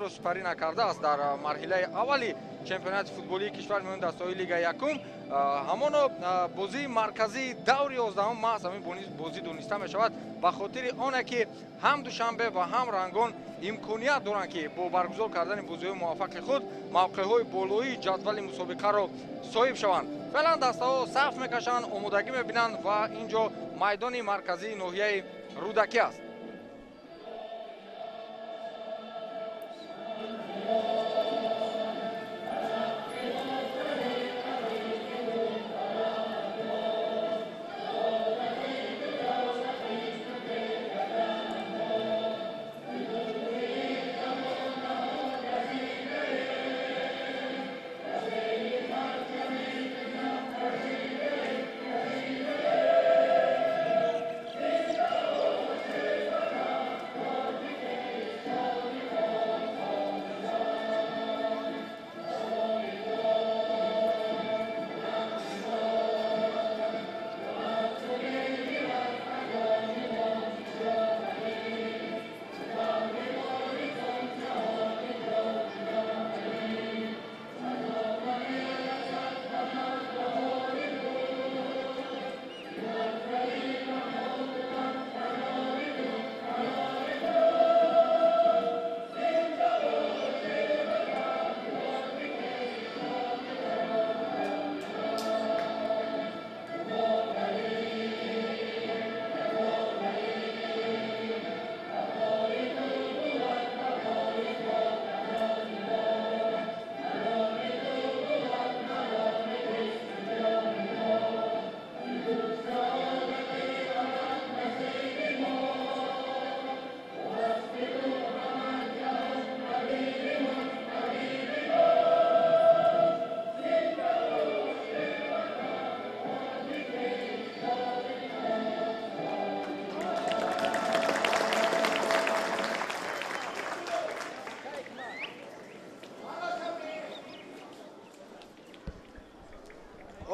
худро сипарӣ накардааст дар марҳилаи аввали чемпионати футболии кишвар миёни дастаҳои Лигаи якум. Ҳамоно бозии марказии даври 11 маҳз ҳамин бозӣ дониста мешавад, ба хотири оне ки ҳам Душанбе ва ҳам Рангон имконият доранд, ки бо баргузор кардани бозиҳои муваффақи худ мавқеъҳои болоии ҷадвали мусобиқаро соҳиб шаванд. Феълан дастаҳо саф мекашанд, омодагӣ мебинанд ва ин ҷо майдони марказии ноҳияи Рӯдакӣ аст.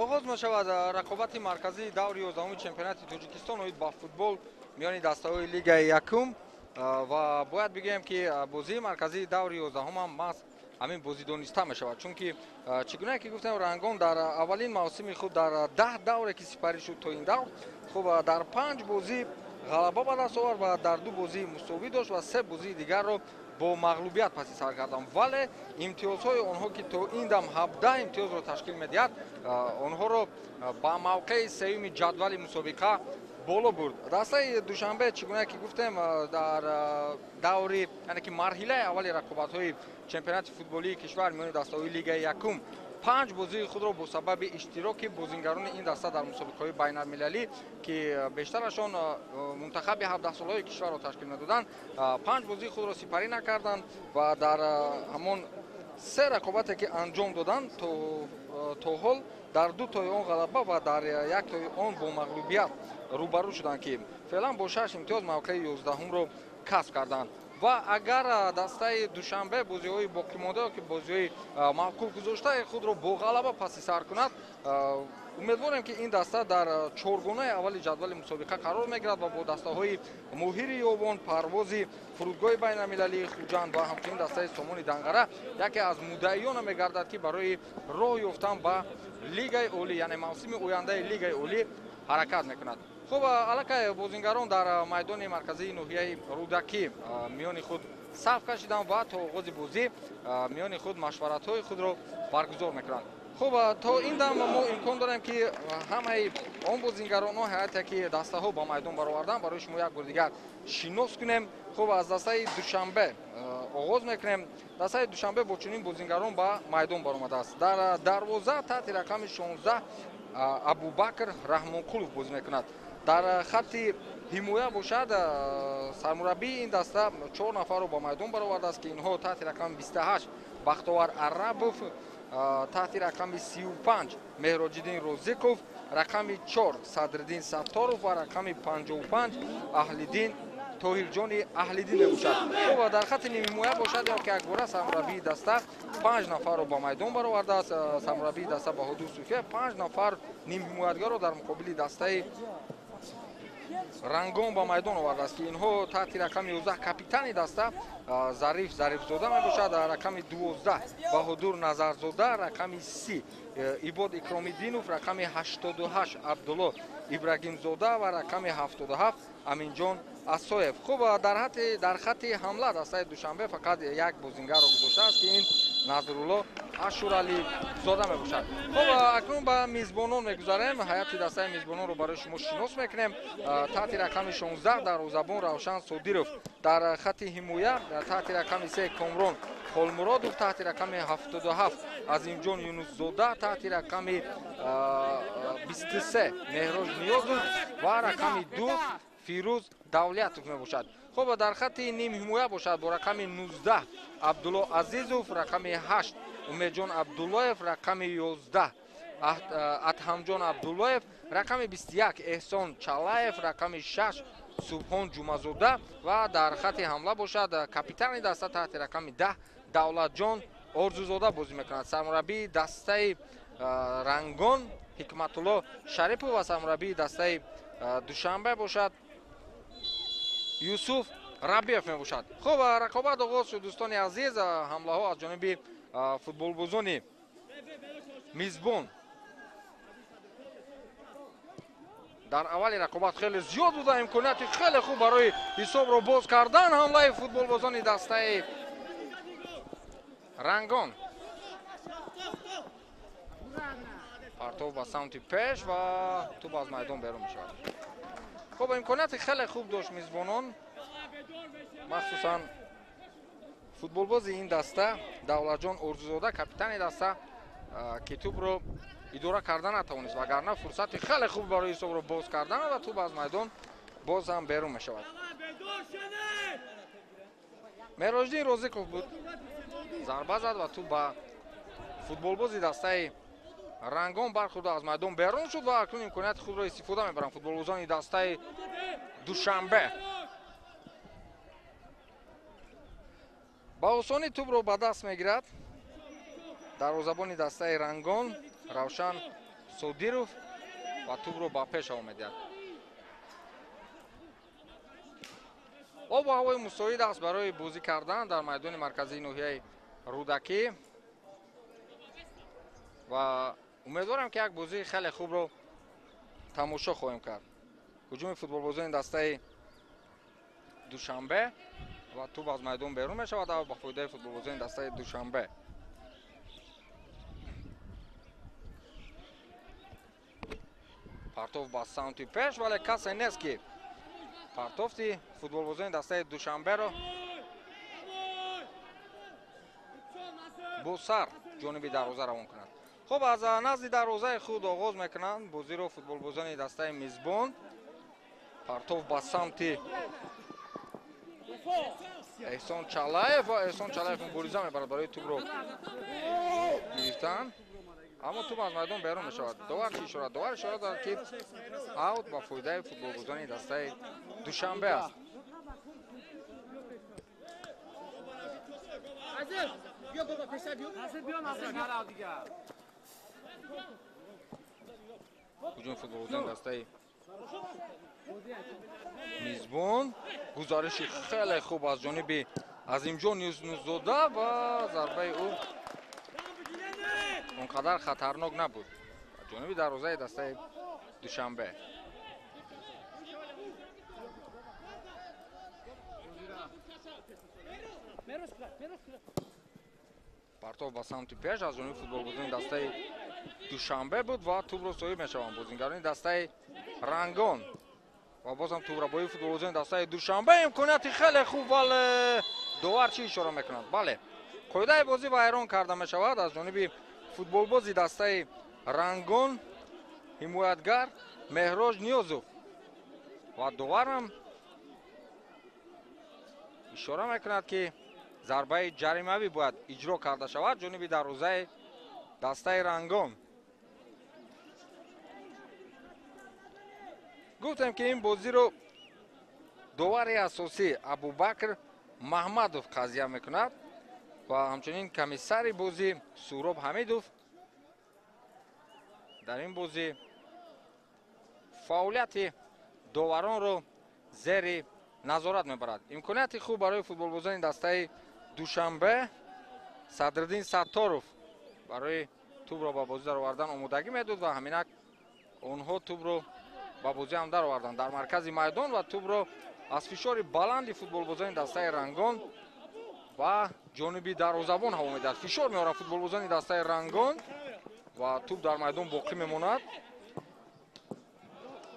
Оғоз мешавад рақобати марказии даври 11 чемпионати Тоҷикистон оид ба футбол миёни дастаҳои Лигаи якум ва бояд бигӯем, ки бозии марказии даври 11 ҳам маҳз ҳамин бозӣ дониста мешавад, чунки чӣ гуна ки гуфтем, Рангон дар аввалин мавсими худ дар 10 давре ки сипарӣ шуд то ин давр, хуб, дар 5 бозӣ ғалаба ба даст овард ва дар 2 бозӣ мусовӣ дошт ва 3 бозии дигарро бо мағлубият паси сар карданд. Вале имтиёзҳои онҳо, ки то ин дам 17 имтиёзро ташкил медиҳад, онҳоро ба мавқеи сеюми ҷадвали мусобиқа боло бурд. Дастаи Душанбе, чӣ гуна ки гуфтем, дар даври, яъне ки марҳилаи аввали рақобатҳои чемпионати футболии кишвар миёни дастаҳои Лигаи якум 5 бозии худро бо сабаби иштироки бозингарони ин даста дар мусобиқаҳои байналмилалӣ, ки бештарашон мунтахаби 17-солаҳои кишварро ташкил медоданд, 5 бозии худро сипарӣ накарданд ва дар ҳамон 3 рақобате ки анҷом доданд, то ҳол дар 2 тои он ғалаба ва дар 1 тои он бо мағлубият рӯбарӯ шуданд, ки феълан бо 6 имтиёз мавқеи 11-умро касб карданд. Ва агар дастаи Душанбе бозиҳои боқимонда, ки бозиҳои мавқуф гузоштаи худро бо ғалаба паси сар кунад, умедворем, ки ин даста дар чоргонаи аввали ҷадвали мусобиқа қарор мегирад ва бо дастаҳои Моҳири Ёвон, Парвози фурудгоҳи байналмилалии Хуҷанд ва ҳамчунин дастаи Сомони Данғара яке аз муддаиёна мегардад, ки барои роҳ ёфтан ба Лигаи Олӣ, яъне мавсими ояндаи Лигаи Олӣ ҳаракат мекунад. Хуб, аллакай бозингарон дар майдони марказии ноҳияи Рӯдакӣ миёни худ саф кашиданд ва то оғози бозӣ миёни худ машваратҳои худро баргузор мекунанд. Хуб, то ин дам мо имкон дорем, ки ҳамаи он бозингаронҳо, ҳайате ки дастаҳо ба майдон бароварданд, барои шумо як бори дигар шинос кунем. Хуб, аз дастаи Душанбе оғоз мекунем. Дастаи Душанбе бо чунин бозингарон ба майдон баромадааст. Дар дарвоза таҳти рақами 16 Абубакр Раҳмонқулов бозӣ мекунад. Дар хатти ҳимоя бошад, сармураббии ин даста 4 нафарро ба майдон баровардааст, ки инҳо таҳти рақами 28 Бахтовар Арабов, таҳти рақами 35 Меҳроҷиддин Розиқов, рақами 4 Садриддин Сатторов ва рақами 55 Аҳлиддин Тоҳирҷони Аҳлиддин мебошад. Хуб, дар хатти нимҳимоя бошад, ё ки якбора сармураббии даста 5 нафарро ба майдон баровардааст. Сармураббии даста Баҳодур Суфия 5 нафар нимҳимоятгарро дар муқобили дастаи Рангон ба майдон овардааст, ки инҳо таҳти рақами 11 капитани даста Зариф Зарифзода мебошад, рақами 12 Баҳодур Назарзода, рақами 30 Ибод Икромиддинов, рақами 88 Абдулло Ибрагимзода ва рақами 77 Аминҷон Асоев. Хуб, дар хатти ҳамла дастаи Душанбе фақат як бозингарро гузоштааст, ки ин Назрулло Ашурализода мебошад. Хуб, акнун ба мизбонон мегузарем. Ҳайати дастаи мизбононро барои шумо шинос мекунем. Таҳти рақами 16 дарвозабон Равшан Содиров, дар хатти ҳимоя таҳти рақами 3 Комрон Холмуродов, таҳти рақами 77 Азимҷон Юнусзода, таҳти рақами 23 Меҳроҷ Ниёзов ва рақами 2 Фирӯз Давлятов мебошад. Хуб, дар хатти нимҳимоя бошад бо рақами 19 Абдулло Азизов, рақами 8 Умедҷон Абдуллоев, рақами 11 Атҳамҷон Абдуллоев, рақами 21 Эҳсон Чалаев, рақами 6 Субҳон Ҷумазода ва дар хатти ҳамла бошад капитани даста таҳти рақами 10 Давлатҷон Орзузода бозӣ мекунад. Сармураббии дастаи Рангон Ҳикматулло Шарипов ва сармураббии дастаи Душанбе бошад Юсуф Рабиев мебошад. Хуб, рақобат оғоз шуд, дӯстони азиз. Ҳамлаҳо аз ҷониби футболбозони мизбон дар аввали рақобат хеле зиёд буда, имконияти хеле хуб барои ҳисобро боз кардан. Ҳамлаи футболбозони дастаи Рангон. Партов ба самти пеш ва тӯб аз майдон берун мешавад. Хуб, имконияти хеле хуб дошт мизбонон, махсусан футболбози ин даста Давлатҷон Орзузода, капитани даста, ки тӯбро идора карда натавонист, вагарна фурсати хеле хуб барои ҳисобро боз кардан ва тӯб аз майдон боз ҳам берун мешавад. Мероҷдин Розиқов буд, зарба зад ва тӯб ба футболбози дастаи Рангон бархӯрда аз майдон берун шуд ва акнун имконияти худро истифода мебаранд футболбозони дастаи Душанбе. Ба осонӣ тӯбро ба даст мегирад дарвозабони дастаи Рангон Равшан Содиров ва тӯбро ба пеш ҳаво медиҳад. Обу ҳавои мусоид аст барои бозӣ кардан дар майдони марказии ноҳияи Рӯдакӣ ва умедворам, ки як бозии хеле хубро тамошо хоҳем кард. Ҳуҷуми футболбозони дастаи Душанбе ва тӯб аз майдон берун мешавад ба фоидаи футболбозони дастаи Душанбе. Партов ба самти пеш, вале касе нест, ки партофти футболбозони дастаи Душанберо бо сар ҷониби дарвоза равон кунад. Хуб, аз назди дарвозаи худ оғоз мекунанд бозиро футболбозони дастаи мизбон. Партов ба самти Эҳсон Чалаев ва Эҳсон Чалаев мубориза мебарад барои тӯбро гирифтан, аммо тӯб аз майдон берун мешавад. Довар чӣ ишора? Довар ишора дорад, ки аут ба фоидаи футболбозони дастаи Душанбе аст. Ҳуҷуми футболбозони дастаи мизбон, гузариши хеле хуб аз ҷониби Азимҷон Юнусзода ва зарбаи ӯ он қадар хатарнок набуд ҷониби дарвозаи дастаи Душанбе. Партов ба самти пеш аз ҷониби футболбозони дастаи Душанбе буд ва тӯбро соҳиб мешаванд бозингарони дастаи Рангон. Ва боз ҳам тӯбрабоии футболбозони дастаи Душанбе, имконияти хеле хуб, вале довар чӣ ишора мекунад? Бале, қоидаи бозӣ вайрон карда мешавад аз ҷониби футболбози дастаи Рангон, ҳимоятгар Меҳроҷ Ниёзов, ва доварам ишора мекунад, ки зарбаи ҷаримавӣ бояд иҷро карда шавад ҷониби дарвозаи дастаи Рангон. Гуфтем, ки ин бозиро довари асосӣ Абубакр Маҳмадов қазия мекунад ва ҳамчунин комиссари бозӣ Суроб Ҳамидов дар ин бозӣ фаъолияти Доваронро зери назорат мебарад. Имконияти хуб барои футболбозони дастаи Душанбе. Садриддин Сатторов барои тӯбро ба бозӣ даровардан омодагӣ медод ва ҳаминак онҳо тӯбро ба бозӣ ҳам дароварданд дар маркази майдон ва тӯбро аз фишори баланди футболбозони дастаи Рангон ба ҷониби дарвозабон ҳаво медиҳад. Фишор меорад футболбозони дастаи Рангон ва тӯб дар майдон боқӣ мемонад.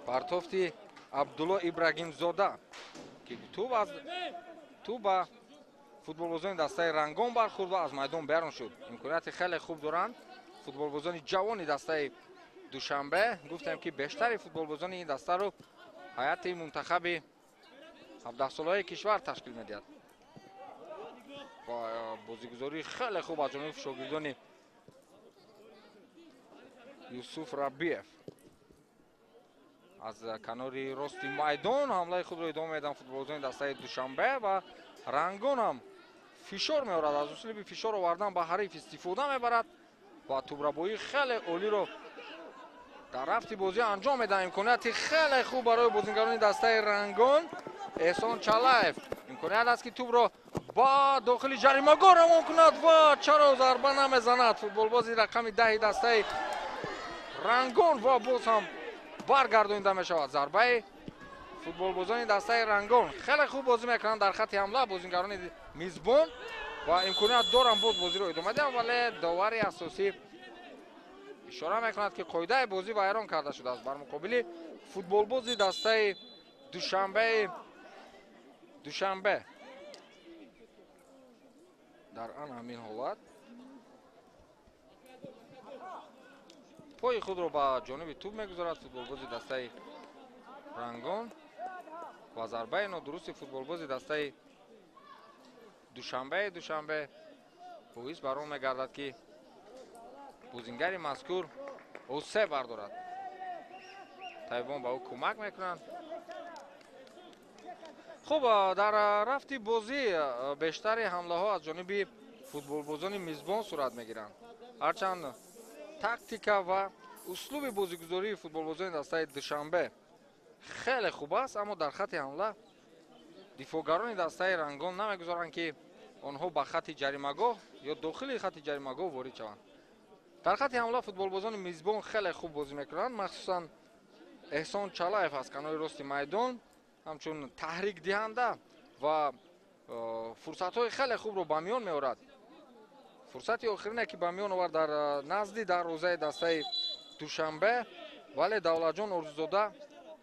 Партофти Абдулло Ибрагимзода ки тӯб ба футболбозони дастаи Рангон бархӯрд ва аз майдон берун шуд. Имконияти хеле хуб доранд футболбозони ҷавони дастаи Душанбе. Гуфтем ки бештари футболбозони ин дастаро ҳайати мунтахаби 17-солаи кишвар ташкил медиҳад. Ва бозигузории хеле хуб аз ҷониби шогирдони Юсуф Рабиев. Аз канори рости майдон ҳамлаи худро идома медиҳанд футболбозони дастаи Душанбе ва Рангон ҳам фишор меорад. Аз услуби фишор овардан ба ҳариф истифода мебарад ва тӯбрабоии хеле олиро дар рафти бозӣ анҷом медиҳад. Имконияти хеле хуб барои бозингарони дастаи Рангон. Эҳсон Чалаев имконият аст ки тӯбро ба дохили ҷаримагоҳ равон кунад ва чаро зарба намезанад футболбози рақами 10 дастаи Рангон ва боз ҳам баргардонида мешавад зарбаи футболбозони дастаи Рангон. Хеле хуб бозӣ мекунанд дар хатти ҳамла бозингарони мизбон ва имконият доранд боз бозиро идома диҳанд, вале довари асосӣ ишора мекунад ки қоидаи бозӣ вайрон карда шудааст бар муқобили футболбози дастаи Душанбе. Дар ан ҳамин ҳолат пои худро ба ҷониби тӯб мегузорад футболбози дастаи Рангон ва зарбаи нодурусти футболбози дастаи Душанбе боис бар он мегардад ки бозингари мазкур осе бардорад. Табибон ба ӯ кӯмак мекунанд. Хуб, дар рафти бозӣ бештари ҳамлаҳо аз ҷониби футболбозони мизбон сурат мегиранд. Ҳарчанд тактика ва услуби бозигузории футболбозони дастаи Душанбе хеле хуб аст, аммо дар хатти ҳамла дифоъгарони дастаи Рангон намегузоранд ки онҳо ба хатти ҷаримагоҳ ё дохили хатти ҷаримагоҳ ворид шаванд. Дар хатти ҳамла футболбозони мизбон хеле хуб бозӣ мекунанд, махсусан Эҳсон Чалаев аз канори рости майдон ҳамчун таҳрикдиҳанда ва фурсатҳои хеле хубро ба миён меорад. Фурсати охирине ки ба миён овард дар назди дарвозаи дастаи Душанбе, вале Давлатҷон Орзузода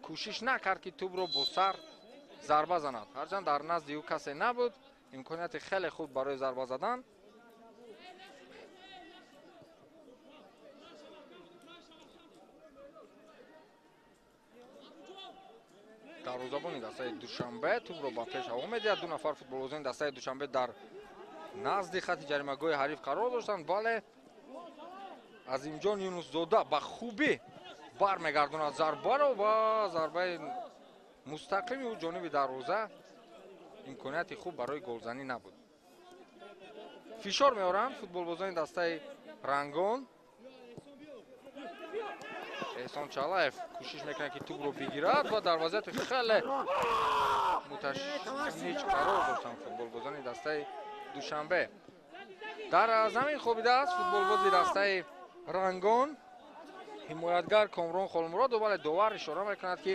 кӯшиш накард ки тӯбро бо сар зарба занад. Ҳарчанд дар назди ӯ касе набуд, имконияти хеле хуб барои зарба задан. Дарвозабони дастаи Душанбе тӯбро ба пеш ҳаво медиҳад. Ду нафар футболбозони дастаи Душанбе дар назди хатти ҷаримагоҳи ҳариф қарор доштанд, вале Азимҷон Юнусзода ба хубӣ бармегардонад зарбаро ва зарбаи мустақими ӯ ҷониби дарвоза имконияти хуб барои голзанӣ набуд. Фишор меоранд футболбозони дастаи Рангон. Эҳсон Чалаев кӯшиш мекунад ки тӯбро бигирад ва дар вазъияти хеле муташанниҷ қарор доштанд футболбозони дастаи Душанбе. Дар замин хобидааст футболбози дастаи Рангон, ҳимоятгар Комрон Холмуродов, вале довар ишора мекунад ки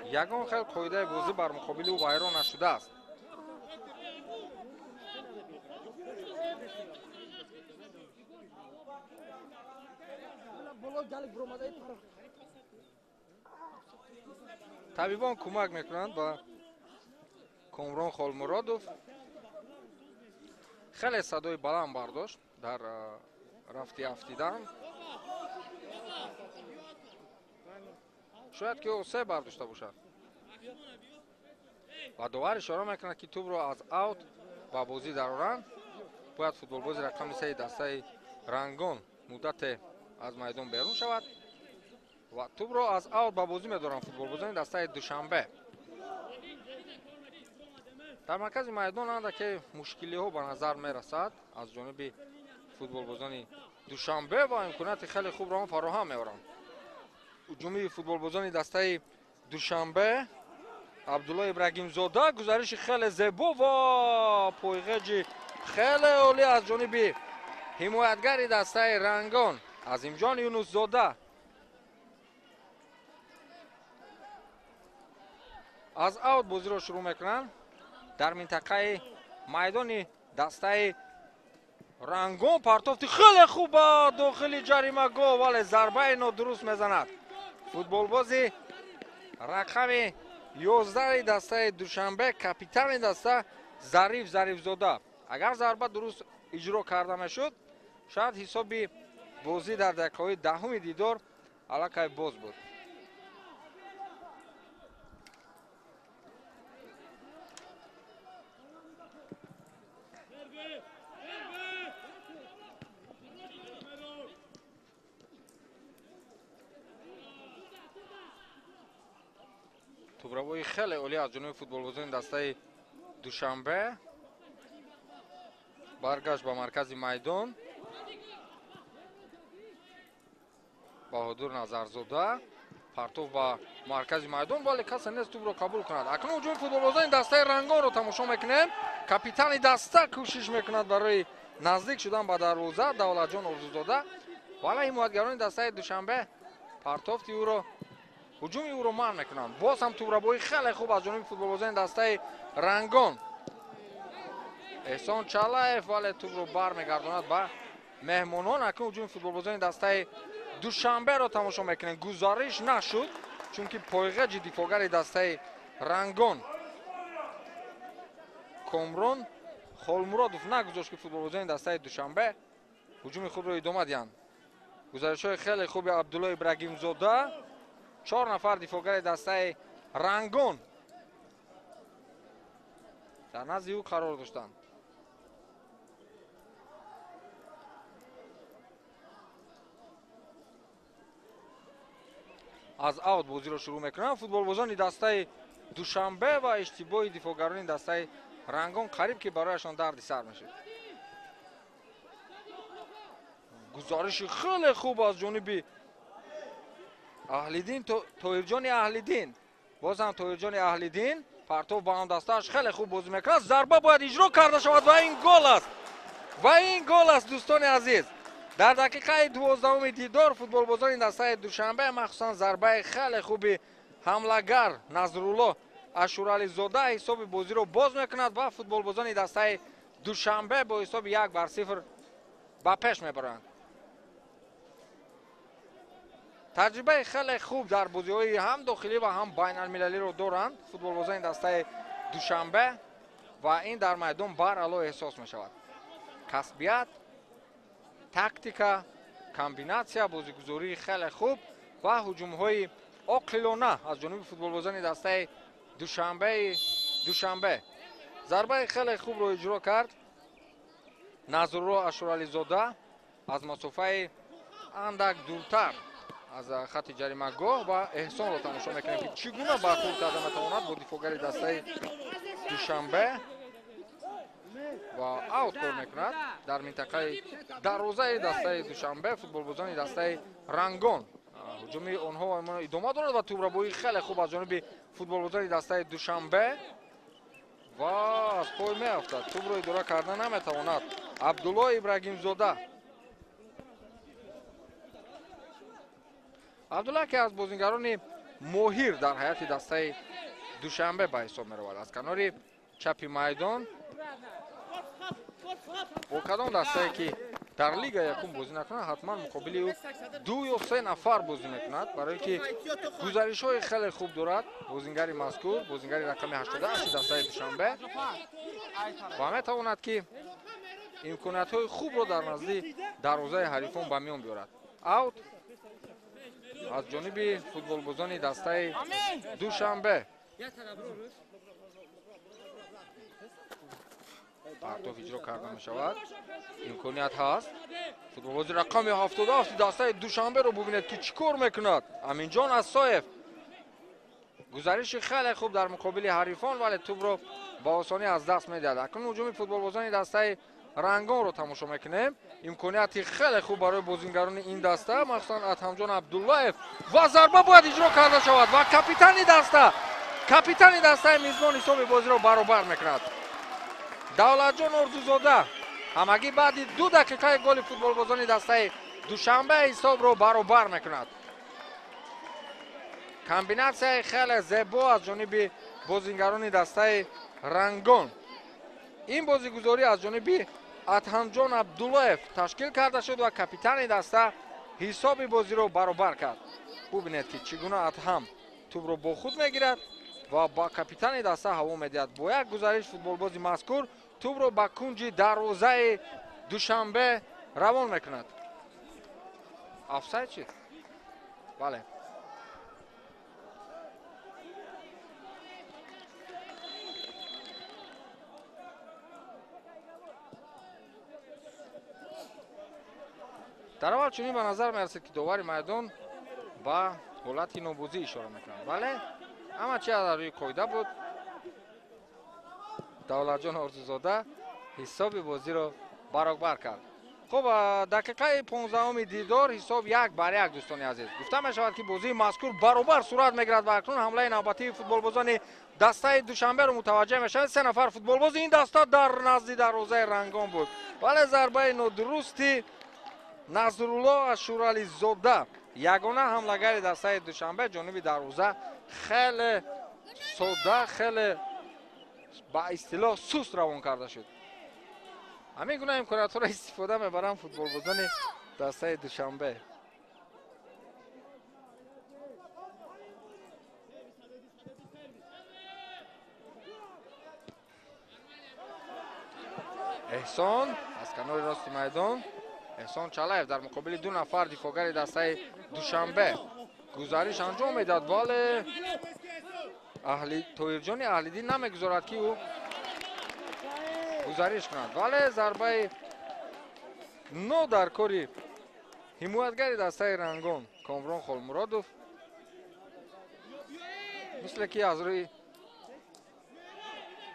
ягон хел қоидаи бозӣ бар муқобили ӯ вайрон нашудааст. Табибон кӯмак мекунанд ба Комрон Холмуродов. Хеле садои баланд бардошт дар рафти афтидан. Шояд ки ӯ се бардошта бошад. Ва довар ишора мекунад ки тӯбро аз аут ба бозӣ дароранд. Бояд футболбози рақами 3 дастаи Рангон муддате аз майдон берун шавад ва тӯбро аз аут ба бозӣ медоранд футболбозони дастаи Душанбе. Дар маркази майдон андаке мушкилиҳо ба назар мерасад аз ҷониби футболбозони Душанбе ва имконияти хеле хубро ҳам фароҳам меоранд. Ҳуҷуми футболбозони дастаи Душанбе Абдулло Ибрагимзода, гузариши хеле зебо ва пойғеҷи хеле олӣ аз ҷониби ҳимоятгари дастаи Рангон Азимҷон Юнусзода. Аз аут бозиро шурӯъ мекунанд дар минтақаи майдони дастаи Рангон. Партофти хеле хуб ба дохили ҷаримагоҳ, вале зарбаи нодуруст мезанад футболбози рақами 11 дастаи Душанбе, капитани даста Зариф Зарифзода. Агар зарба дуруст иҷро карда мешуд, шояд ҳисоби бозӣ дар дақиқаҳои даҳуми дидор аллакай боз буд. Тӯбравои хеле олӣ аз ҷониби футболбозони дастаи Душанбе. Баргашт ба маркази майдон. Баҳодур Назарзода партов ба маркази майдон, вале касе нест тӯбро қабул кунад. Акнун ҳуҷуми футболбозони дастаи Рангонро тамошо мекунем. Капитани даста кӯшиш мекунад барои наздик шудан ба дарвоза, Давлатҷон Орзузода, вале ҳимоятгарони дастаи Душанбе партофти ӯро, ҳуҷуми ӯро манъ мекунанд. Боз ҳам тӯбрабоӣ хеле хуб аз ҷониби футболбозони дастаи Рангон. Эҳсон Чалаев, вале тӯбро бармегардонад ба меҳмонон. Акнун ҳуҷуми футболбозони дастаи Душанберо тамошо мекунем. Гузариш нашуд, чунки пойғеҷи дифоъгари дастаи Рангон Комрон Холмуродов нагузошт, ки футболбозони дастаи Душанбе ҳуҷуми худро идома диҳанд. Гузаришҳои хеле хуби Абдулло Ибрагимзода. 4 нафар дифоъгари дастаи Рангон дар назди ӯ қарор доштанд. Аз аут бозиро шурӯъ мекунанд футболбозони дастаи Душанбе ва иштибоҳи дифоъгарони дастаи Рангон қариб ки барояшон дарди сар мешуд. Гузариши хеле хуб аз ҷониби Аҳлиддин, Тоҳирҷони Аҳлиддин. Боз ҳам Тоҳирҷони Аҳлиддин партов ба он дастааш хеле хуб бозӣ мекунад. Зарба бояд иҷро карда шавад ва ин гол аст. Ва ин гол аст, дӯстони азиз. Дар дақиқаи 12-уми дидор футболбозони дастаи Душанбе, махсусан зарбаи хеле хуби ҳамлагар Назрулло Ашурализода ҳисоби бозиро боз мекунад ва футболбозони дастаи Душанбе бо ҳисоби 1-0 ба пеш мебаранд. Таҷрибаи хеле хуб дар бозиҳои ҳам дохилӣ ва ҳам байналмилалиро доранд футболбозони дастаи Душанбе ва ин дар майдон баръало эҳсос мешавад. Касбият, тактика, комбинатсия, бозигузории хеле хуб ва ҳуҷумҳои оқилона аз ҷониби футболбозони дастаи Душанбе. Зарбаи хеле хубро иҷро кард Назрулло Ашурализода аз масофаи андак дуртар аз хати ҷаримагоҳ ва Эҳсонро тамошо мекунем, ки чӣ гуна бархӯрд карда метавонад бо дифоъгари дастаи Душанбе ва аут кор мекунад дар минтақаи дарвозаи дастаи Душанбе. Футболбозони дастаи Рангон ҳуҷуми онҳо идома дорад ва тӯбрабоӣ хеле хуб аз ҷониби футболбозони дастаи Душанбе ва аз пой меафтад. Тӯбро идора карда наметавонад Абдулло Ибрагимзода. Абдулла, ки аз бозингарони моҳир дар ҳайати дастаи Душанбе ба ҳисоб меравад, аз канори чапи майдон бо кадом дастае ки дар лига якум бозӣ накунад, ҳатман муқобили ӯ 2 ё 3 нафар бозӣ мекунад, барое ки гузаришҳои хеле хуб дорад бозингари мазкур, бозингари рақами 88 дастаи Душанбе, ва метавонад ки имкониятҳои хубро дар назди дарвозаи ҳарифон ба миён биёрад. Аут аз ҷониби футболбозони дастаи Душанбе. Партов иҷро карда мешавад, имконият ҳаст. Футболбози рақами 77 дастаи Душанберо бубинед, ки чӣ кор мекунад. Аминҷон Асоев гузариши хеле хуб дар муқобили ҳарифон, вале тӯбро ба осонӣ аз даст медиҳад. Акнун ҳуҷуми футболбозони дастаи Рангонро тамошо мекунем. Имконияти хеле хуб барои бозингарони ин даста, махсусан Адҳамҷон Абдуллаев, ва зарба бояд иҷро карда шавад ва капитани даста Капитани дастаи мизбон ҳисоби бозиро баробар мекунад. Давлатҷон Орзузода ҳамагӣ баъди 2 дақиқаи голи футболбозони дастаи Душанбе ҳисобро баробар мекунад. Комбинатсияи хеле зебо аз ҷониби бозингарони дастаи Рангон. Ин бозигузорӣ аз ҷониби Адҳамҷон Абдуллоев ташкил карда шуд ва капитани даста ҳисоби бозиро баробар кард. Бубинед, ки чӣ гуна Адҳам тӯбро бо худ мегирад ва ба капитани даста ҳаво медиҳад. Бо як гузариш футболбози мазкур тӯбро ба кунҷи дарвозаи Душанбе равон мекунад. Офсайд шуд? Бале. Дар аввал чунин ба назар мерасид, ки довари майдон ба ҳолати нобозӣ ишора мекунад, вале ҳама чи аз рӯи қоида буд. Давлатҷон Орзузода ҳисоби бозиро баробар кард. Хуб, дақиқаи 15-уми дидор ҳисоб 1-1, дӯстони азиз. Гуфта мешавад, ки бозии мазкур баробар сурат мегирад ва акнун ҳамлаи навбатии футболбозони дастаи Душанберо мутаваҷҷеҳ мешавад. 3 нафар футболбози ин даста дар назди дарвозаи Рангон буд, вале зарбаи нодурусти Назрулло Ашурализода, ягона ҳамлагари дастаи Душанбе, ҷониби дарвоза хеле содда, хеле ба истилоҳ суст равон карда шуд. Ҳамин гуна имкониятҳоро истифода мебаранд футболбозони дастаи Душанбе. Эҳсон аз канори рости майдон, Эҳсон Чалаев дар муқобили 2 нафар дифоъгари дастаи Душанбе гузариш анҷом медиҳад, вале Тоҳирҷони Аҳлиддин намегузорад, ки ӯ гузариш кунад. Вале зарбаи но дар кори ҳимоятгари дастаи Рангон Комрон Холмуродов, мисле ки аз рӯи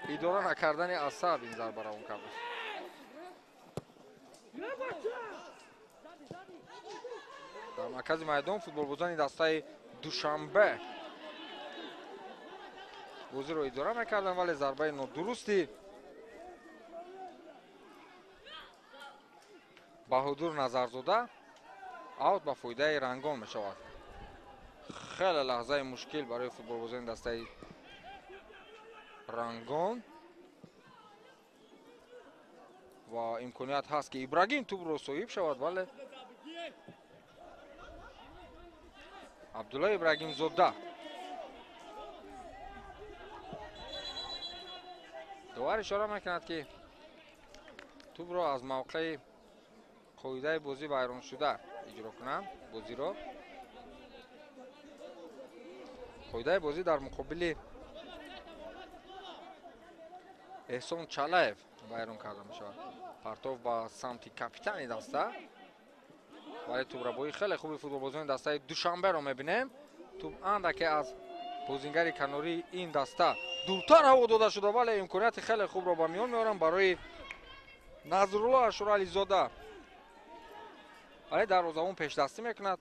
идора накардани асаб ин зарба равон кард. Дар маркази майдон футболбозони дастаи Душанбе бозиро идора мекарданд, вале зарбаи нодурусти Баҳодур Назарзода аут ба фоидаи Рангон мешавад. Хеле лаҳзаи мушкил барои футболбозони дастаи Рангон ва имконият ҳаст, ки Ибрагим тӯбро соҳиб шавад, вале Абдулло Ибрагимзода довар ишора мекунад, ки тӯбро аз мавқеи қоидаи бозӣ вайроншуда иҷро кунанд. Бозиро қоидаи бозӣ дар муқобили Эҳсон Чалаев вайрон карда мешавад. Партов ба самти капитани даста, вале тӯбрабоии хеле хуби футболбозони дастаи Душанберо мебинем. Тӯб андаке аз бозингари канории ин даста дуртар ҳаво дода шуда, вале имконияти хеле хубро ба миён меоранд барои Назрулло Ашурализода. Вале дарвозабон пешдастӣ мекунад,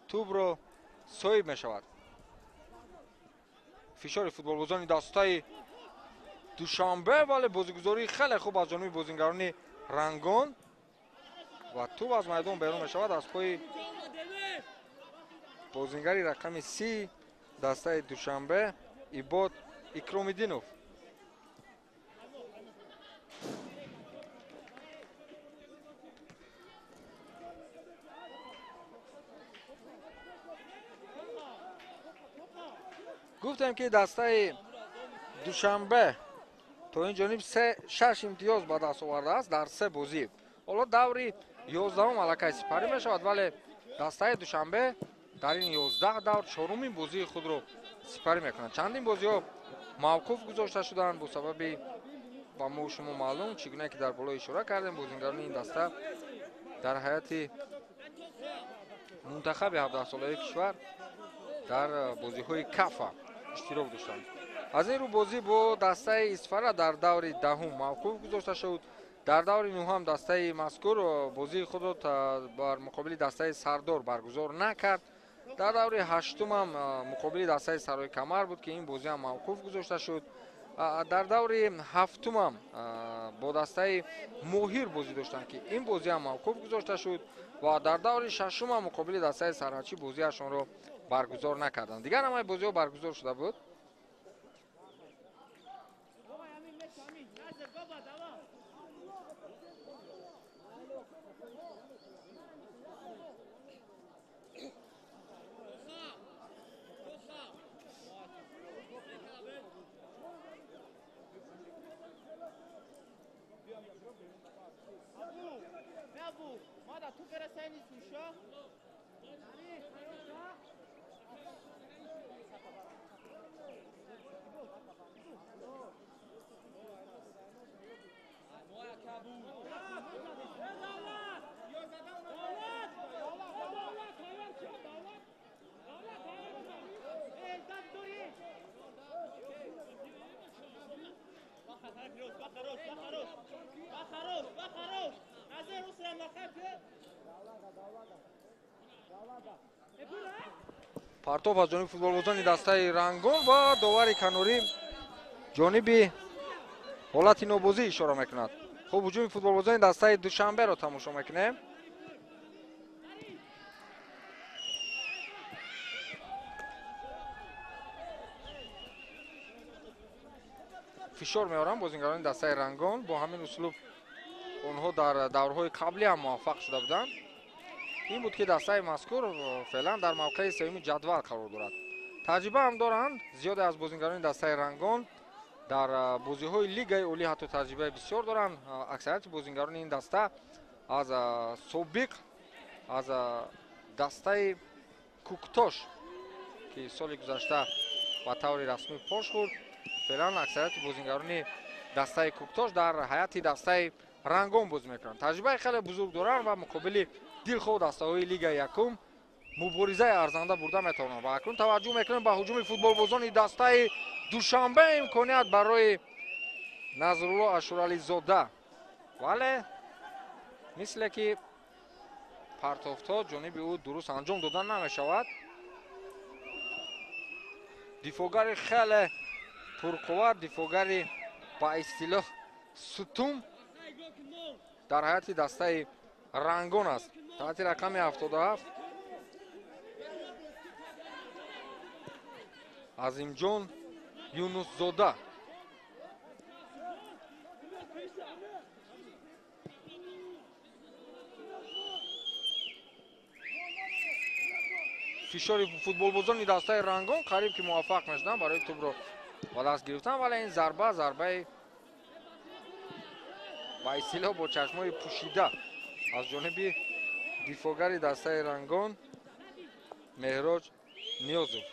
тӯбро соҳиб мешавад. Фишори футболбозони дастаи Душанбе, вале бозигузории хеле хуб аз ҷониби бозингарони Рангон ва тӯб аз майдон берун мешавад аз пои бозингари рақами 30 дастаи Душанбе Ибод Икромиддинов. Гуфтем, ки дастаи Душанбе то ин ҷониб 6 имтиёз ба даст овардааст дар 3 бозӣ. Ҳоло даври 11-ум аллакай сипарӣ мешавад, вале дастаи Душанбе дар ин 11 давр 4-умин бозии худро сипарӣ мекунад. Чандин бозиҳо мавқуф гузошта шуданд бо сабаби ба мо шумо маълум, чӣ гуна ки дар боло ишора кардем, бозингарони ин даста дар ҳайати мунтахаби 17-солаи кишвар дар бозиҳои кафа иштирок доштанд. Аз ин рӯ бозӣ бо дастаи Исфара дар даври 10-ум мавқуф гузошта шуд. Дар даври 9-ум дастаи мазкур бозии худро бар муқобили дастаи Сардор баргузор накард. Дар даври ҳаштум ҳам муқобили дастаи Сарои Камар буд, ки ин бозӣ ҳам мавқуф гузошта шуд. Дар даври ҳафтум ҳам бо дастаи Моҳир бозӣ доштанд, ки ин бозӣ ҳам мавқуф гузошта шуд ва дар даври шашум ҳам муқобили дастаи Сарҳадчӣ бозиашонро баргузор накарданд. Дигар ҳамаи бозиҳо баргузор шуда буд. Партов аз ҷониби футболбозони дастаи Рангон ва довари канорӣ ҷониби ҳолати нобозӣ ишора мекунад. Хуб, ҳуҷуми футболбозони дастаи Душанберо тамошо мекунем. Фишор меоранд бозингарони дастаи Рангон. Бо ҳамин услуб онҳо дар даврҳои қаблӣ ҳам муваффақ шуда буданд. Ин буд, ки дастаи мазкур феълан дар мавқеи сеюми ҷадвал қарор дорад. Таҷриба ҳам доранд. Зиёде аз бозингарони дастаи Рангон дар бозиҳои лигаи олӣ ҳатто таҷрибаи бисёр доранд. Аксарияти бозингарони ин даста аз собиқ аз дастаи Куктош, ки соли гузашта ба таври расмӣ пош хӯрд, феълан аксарияти бозингарони дастаи Куктош дар ҳайати дастаи Рангон бозӣ мекунанд. Таҷрибаи хеле бузург доранд ва муқобили дилхоҳ дастаҳои лигаи якум муборизаи арзанда бурда метавонанд. Ва акнун таваҷҷӯҳ мекунем ба ҳуҷуми футболбозони дастаи Душанбе. Имконият барои Назрулло Ашурализода, вале мисле ки партофтҳо ҷониби ӯ дуруст анҷом дода намешавад. Дифоъгари хеле пурқувват, дифоъгари ба истилоҳ сутум дар ҳайати дастаи Рангон аст. Таҳти рақами 77 Азимҷон Юнусзода. Фишори футболбозони дастаи Рангон қариб ки муваффақ мешуданд барои тӯбро ба даст гирифтан, вале ин зарба зарбаи ба истилоҳ бо чашмои пӯшида аз ҷониби дифоъгари дастаи Рангон Меҳроҷ Ниёзов.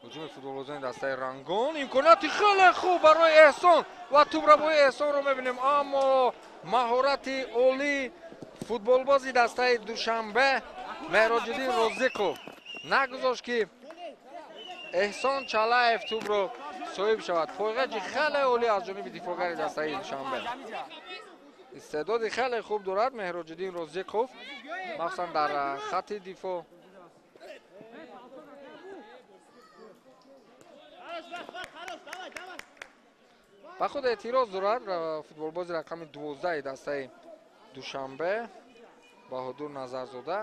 Ҳуҷуми футболбозони дастаи Рангон, имконияти хеле хуб барои Эҳсон ва тӯбрабои Эҳсонро мебинем, аммо маҳорати олии футболбози дастаи Душанбе Меҳроҷиддин Розиқов нагузошт, ки Эҳсон Чалаев тӯбро соҳиб шавад. Пойғаҷи хеле олӣ аз ҷониби дифоъгари дастаи Душанбе. Истеъдоди хеле хуб дорад Меҳроҷиддин Розиқов, махсусан дар хатти дифоъ. Ба худ эътироз дорад футболбози рақами 12 дастаи Душанбе Баҳодур Назарзода,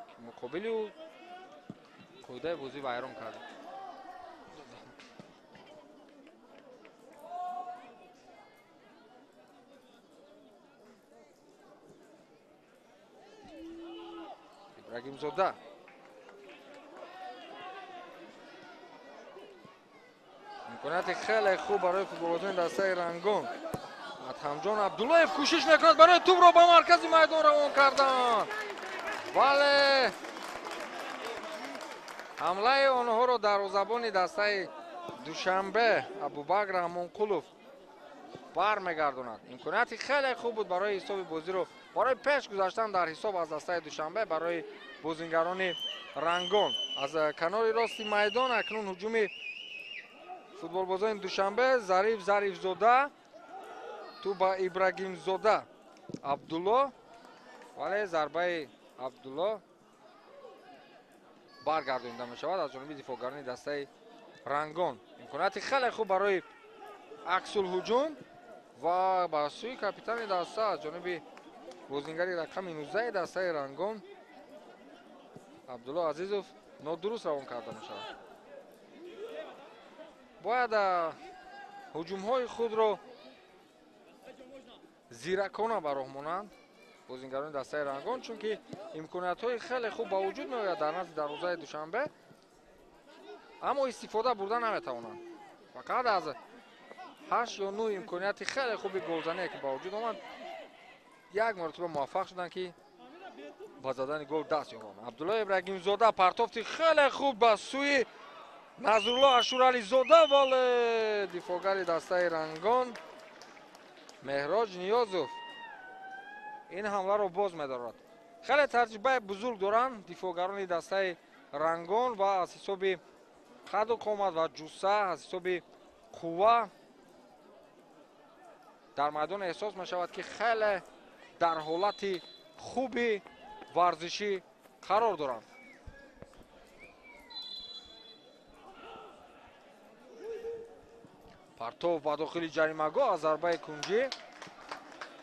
ки муқобили ӯ қоидаи бозӣ вайрон кард. Ибрагимзода имконияти хеле хуб барои футболбозони дастаи Рангон. Адҳамҷон Абдуллоев кӯшиш мекунад барои тӯбро ба маркази майдон равон кардан, вале ҳамлаи онҳоро дарвозабони дастаи Душанбе Абубакр Раҳмонқулов бармегардонад. Имконияти хеле хуб буд барои ҳисоби бозиро, барои пеш гузаштан дар ҳисоб аз дастаи Душанбе барои бозингарони Рангон. Аз канори рости майдон акнун ҳуҷуми футболбозони Душанбе. Зариф Зарифзода, тӯб ба Ибрагимзода Абдулло. Вале зарбаи Абдулло баргардонида мешавад аз ҷониби дифоъгарони дастаи Рангон. Имконияти хеле хуб барои аксулҳуҷум ва ба сӯи капитани даста аз ҷониби бозингари рақами 19 дастаи Рангон Абдулло Азизов нодуруст равон карда мешавад. Бояд ҳуҷумҳои худро зиракона ба роҳ монанд бозингарони дастаи Рангон, чунки имкониятҳои хеле хуб ба вуҷуд меояд дар назди дарвозаи Душанбе, аммо истифода бурда наметавонанд. Фақат аз 8 ё 9 имконияти хеле хуби голзание ки ба вуҷуд омад, як маротиба муваффақ шуданд ки ба задани гол даст ёбанд. Абдулло Ибрагимзода партофти хеле хуб ба сӯи Назрулло Ашурализода, вале дифоъгари дастаи Рангон Меҳроҷ Ниёзов ин ҳамларо боз медорад. Хеле таҷрибаи бузург доранд дифоъгарони дастаи Рангон ва аз ҳисоби қаду қомат ва ҷусса, аз ҳисоби қувва дар майдон эҳсос мешавад ки хеле дар ҳолати хуби варзишӣ қарор доранд. Партов ба дохили ҷаримагоҳ аз зарбаи кунҷӣ,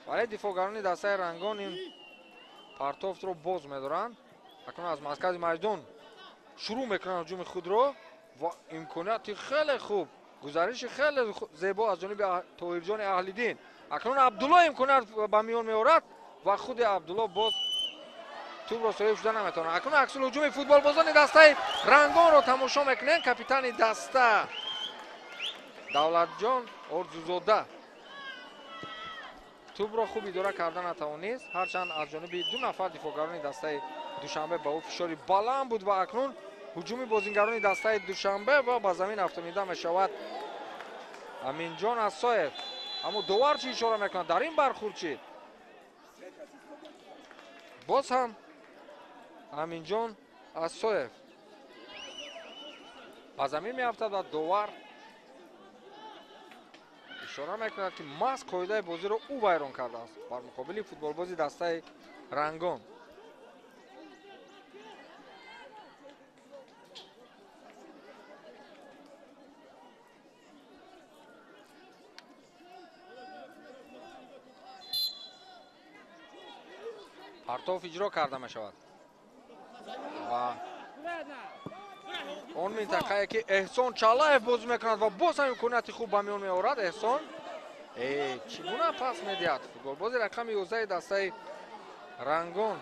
вале дифоъгарони дастаи Рангон ин партофтро боз медоранд. Акнун аз маркази майдон шурӯъ мекунанд ҳуҷуми худро ва имконияти хеле хуб, гузариши хеле зебо аз ҷониби Тоҳирҷони Аҳлиддин. Акнун Абдулло имконият ба миён меорад ва худи Абдулло боз тӯбро соҳиб шуда наметавонад. Акнун аксулҳуҷуми футболбозони дастаи Рангонро тамошо мекунем. Капитани даста Давлатҷон Орзузода тӯбро хуб идора карда натавонист, ҳарчанд аз ҷониби ду нафар дифоъгарони дастаи Душанбе ба ӯ фишори баланд буд ва акнун ҳуҷуми бозингарони дастаи Душанбе ва ба замин афтонида мешавад Аминҷон Асоев. Аммо довар чӣ ишора мекунад дар ин бархӯрд? Чӣ боз ҳам Аминҷон Асоев ба замин меафтад ва довар ишора мекунад ки маҳз қоидаи бозиро ӯ вайрон кардааст бар муқобили футболбози дастаи Рангон. Партов иҷро карда мешавад ва он минтақае ки Эҳсон Чалаев бозӣ мекунад ва боз ҳам имконияти хуб ба миён меорад. Эҳсон чӣ гуна пас медиҳад? Футболбози рақами 11 дастаи Рангон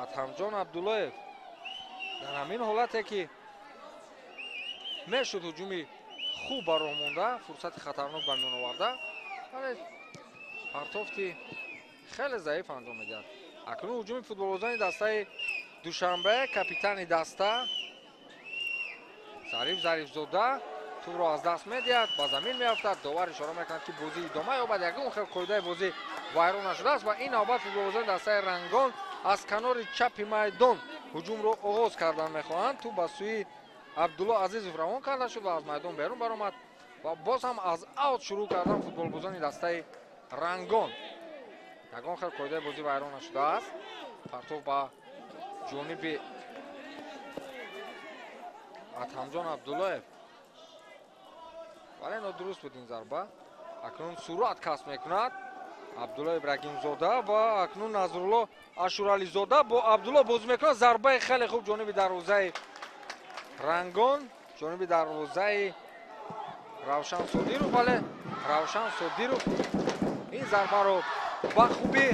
Атҳамҷон Абдуллоев дар ҳамин ҳолате ки мешуд ҳуҷуми хуб ба роҳ монда, фурсати хатарнок ба миён оварда, вале партофти хеле заиф анҷом медиҳад. Акнун ҳуҷуми футболбозони дастаи Душанбе, капитани даста Зариф Зарифзода тӯбро аз даст медиҳад, ба замин меафтад. Довар ишора мекунад ки бозӣ идома ёбад. Ягон хел қоидаи бозӣ вайрон нашудааст ва ин навбат футболбозони дастаи Рангон аз канори чапи майдон ҳуҷумро оғоз кардан мехоҳанд. Тӯб ба сӯи Абдулло Азизов равон карда шуд ва аз майдон берун баромад ва боз ҳам аз аут шурӯъ кардан футболбозони дастаи Рангон. Ягон хел қоидаи бозӣ вайрон нашудааст. Партов ба ҷониби Атҳамҷон Абдуллоев, вале нодуруст буд ин зарба. Акнун суръат касб мекунад Абдулло Ибрагимзода ва акнун Назрулло Ашурализода бо Абдулло бозӣ мекунад. Зарбаи хеле хуб ҷониби дарвозаи Рангон, ҷониби дарвозаи Равшан Содиров, вале Равшан Содиров ин зарбаро ба хубӣ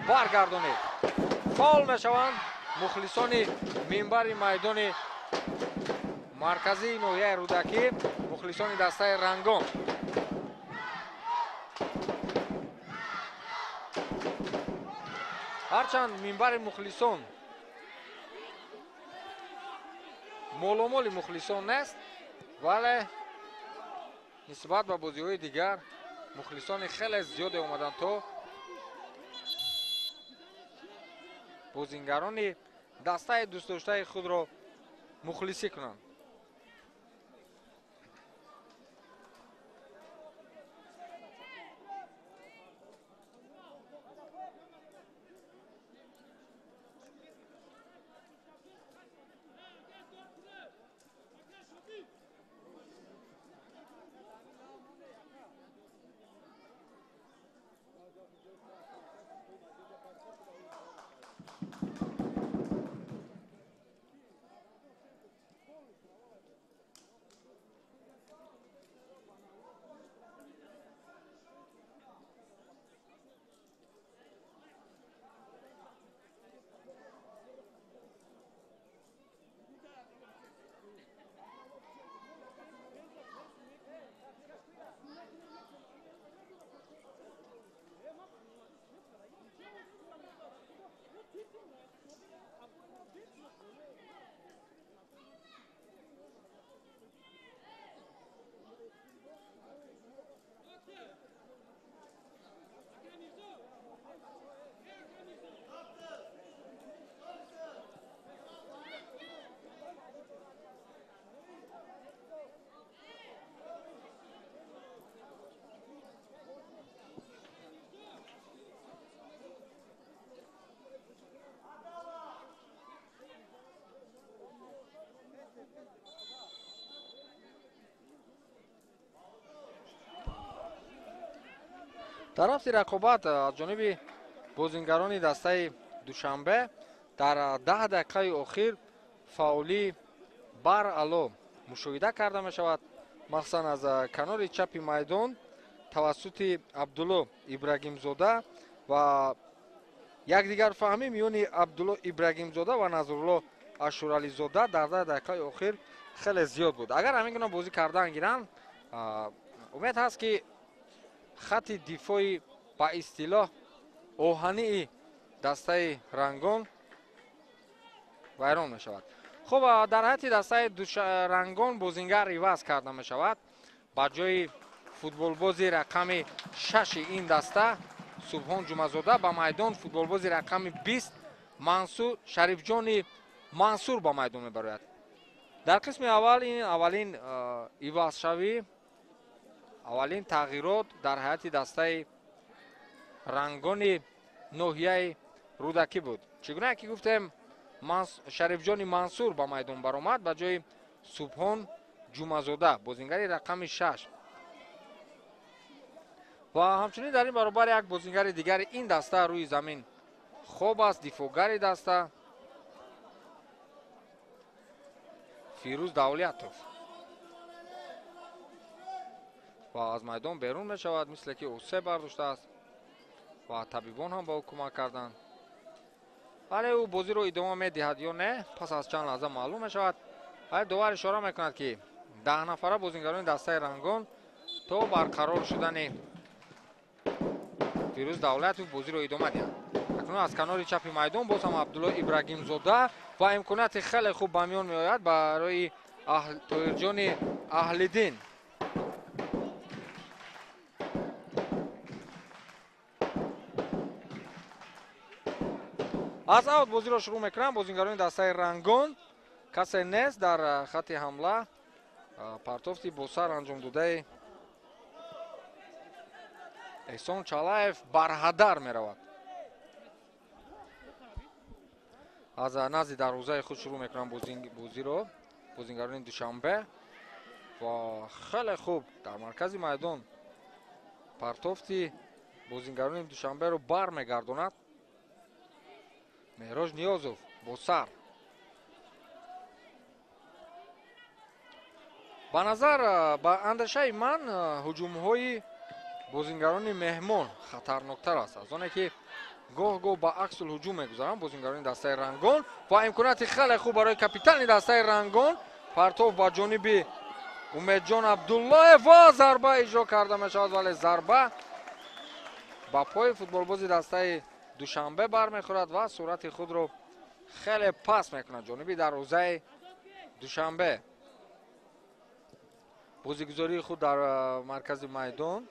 баргардонид. Фаул мешаванд мухлисони минбари майдони марказии ноҳияи Рӯдакӣ, мухлисони дастаи Рангон. Ҳарчанд минбари мухлисон моломоли мухлисон нест, вале нисбат ба бозиҳои дигар мухлисони хеле зиёде омаданд то бозингарони дастаи дӯстдоштаи худро мухлисӣ кунанд. Дар рафти рақобат аз ҷониби бозингарони дастаи Душанбе дар 10 дақиқаи охир фаъолӣ баръало мушоҳида карда мешавад, махсусан аз канори чапи майдон тавассути Абдулло Ибрагимзода ва якдигарфаҳмӣ миёни Абдулло Ибрагимзода ва Назрулло Ашурализода дар 10 дақиқаи охир хеле зиёд буд. Агар ҳамин гуна бозӣ кардан гиранд, умед ҳаст, ки хати дифои ба истилоҳ оҳании дастаи Рангон вайрон мешавад. Хуб, дар ҳайати дастаи Рангон бозингар иваз карда мешавад. Ба ҷои футболбози рақами 6 ин даста Субҳон Ҷумазода ба майдон футболбози рақами 20 Мансур Шарифҷони Мансур ба майдон мебарояд. Дар қисми аввал ин аввалин ивазшавӣ, аввалин тағйирот дар ҳайати дастаи Рангони ноҳияи Рӯдакӣ буд. Чӣ гуна ки гуфтем, Шарифҷони Мансур ба майдон баромад ба ҷои Субҳон Ҷумазода, бозингари рақами 6. Ва ҳамчунин дар ин баробар як бозингари дигари ин даста рӯи замин хоб аст, дифоъгари даста Фирӯз Давлятов ва аз майдон берун мешавад, мисле ки осе бардоштааст ва табибон ҳам ба ӯ кӯмак карданд. Вале ӯ бозиро идома медиҳад ё не, пас аз чанд лаҳза маълум мешавад. Вале довар ишора мекунад, ки 10 нафара бозингарони дастаи Рангон то барқарор шудани Фирӯз Давлатов бозиро идома диҳанд. Акнун аз канори чапи майдон боз ҳам Абдулло Ибрагимзода ва имконияти хеле хуб ба миён меояд барои Тоҳирҷони Аҳлиддин. Аз аут бозиро шурӯъ мекунанд бозингарони дастаи Рангон. Касе нест дар хати ҳамла. Партофти босар анҷом додаи Эҳсон Чалаев барҳадар меравад. Аз назди дарвозаи худ шурӯъ мекунанд бозиро бозингарони Душанбе ва хеле хуб дар маркази майдон партофти бозингарони Душанберо бармегардонад Меҳроҷ Ниёзов бо сар. Ба назар, ба андешаи ман, ҳуҷумҳои бозингарони меҳмон хатарноктар аст, аз оне ки гоҳ-гоҳ ба аксул ҳуҷум мегузаранд бозингарони дастаи Рангон ва имконияти хеле хуб барои капитани дастаи Рангон. Партов ба ҷониби Умедҷон Абдуллоев ва зарба иҷро карда мешавад, вале зарба ба пои футболбози дастаи Душанбе бармехӯрад ва суръати худро хеле паст мекунад ҷониби дарвозаи Душанбе. Бозигузории худ дар маркази майдон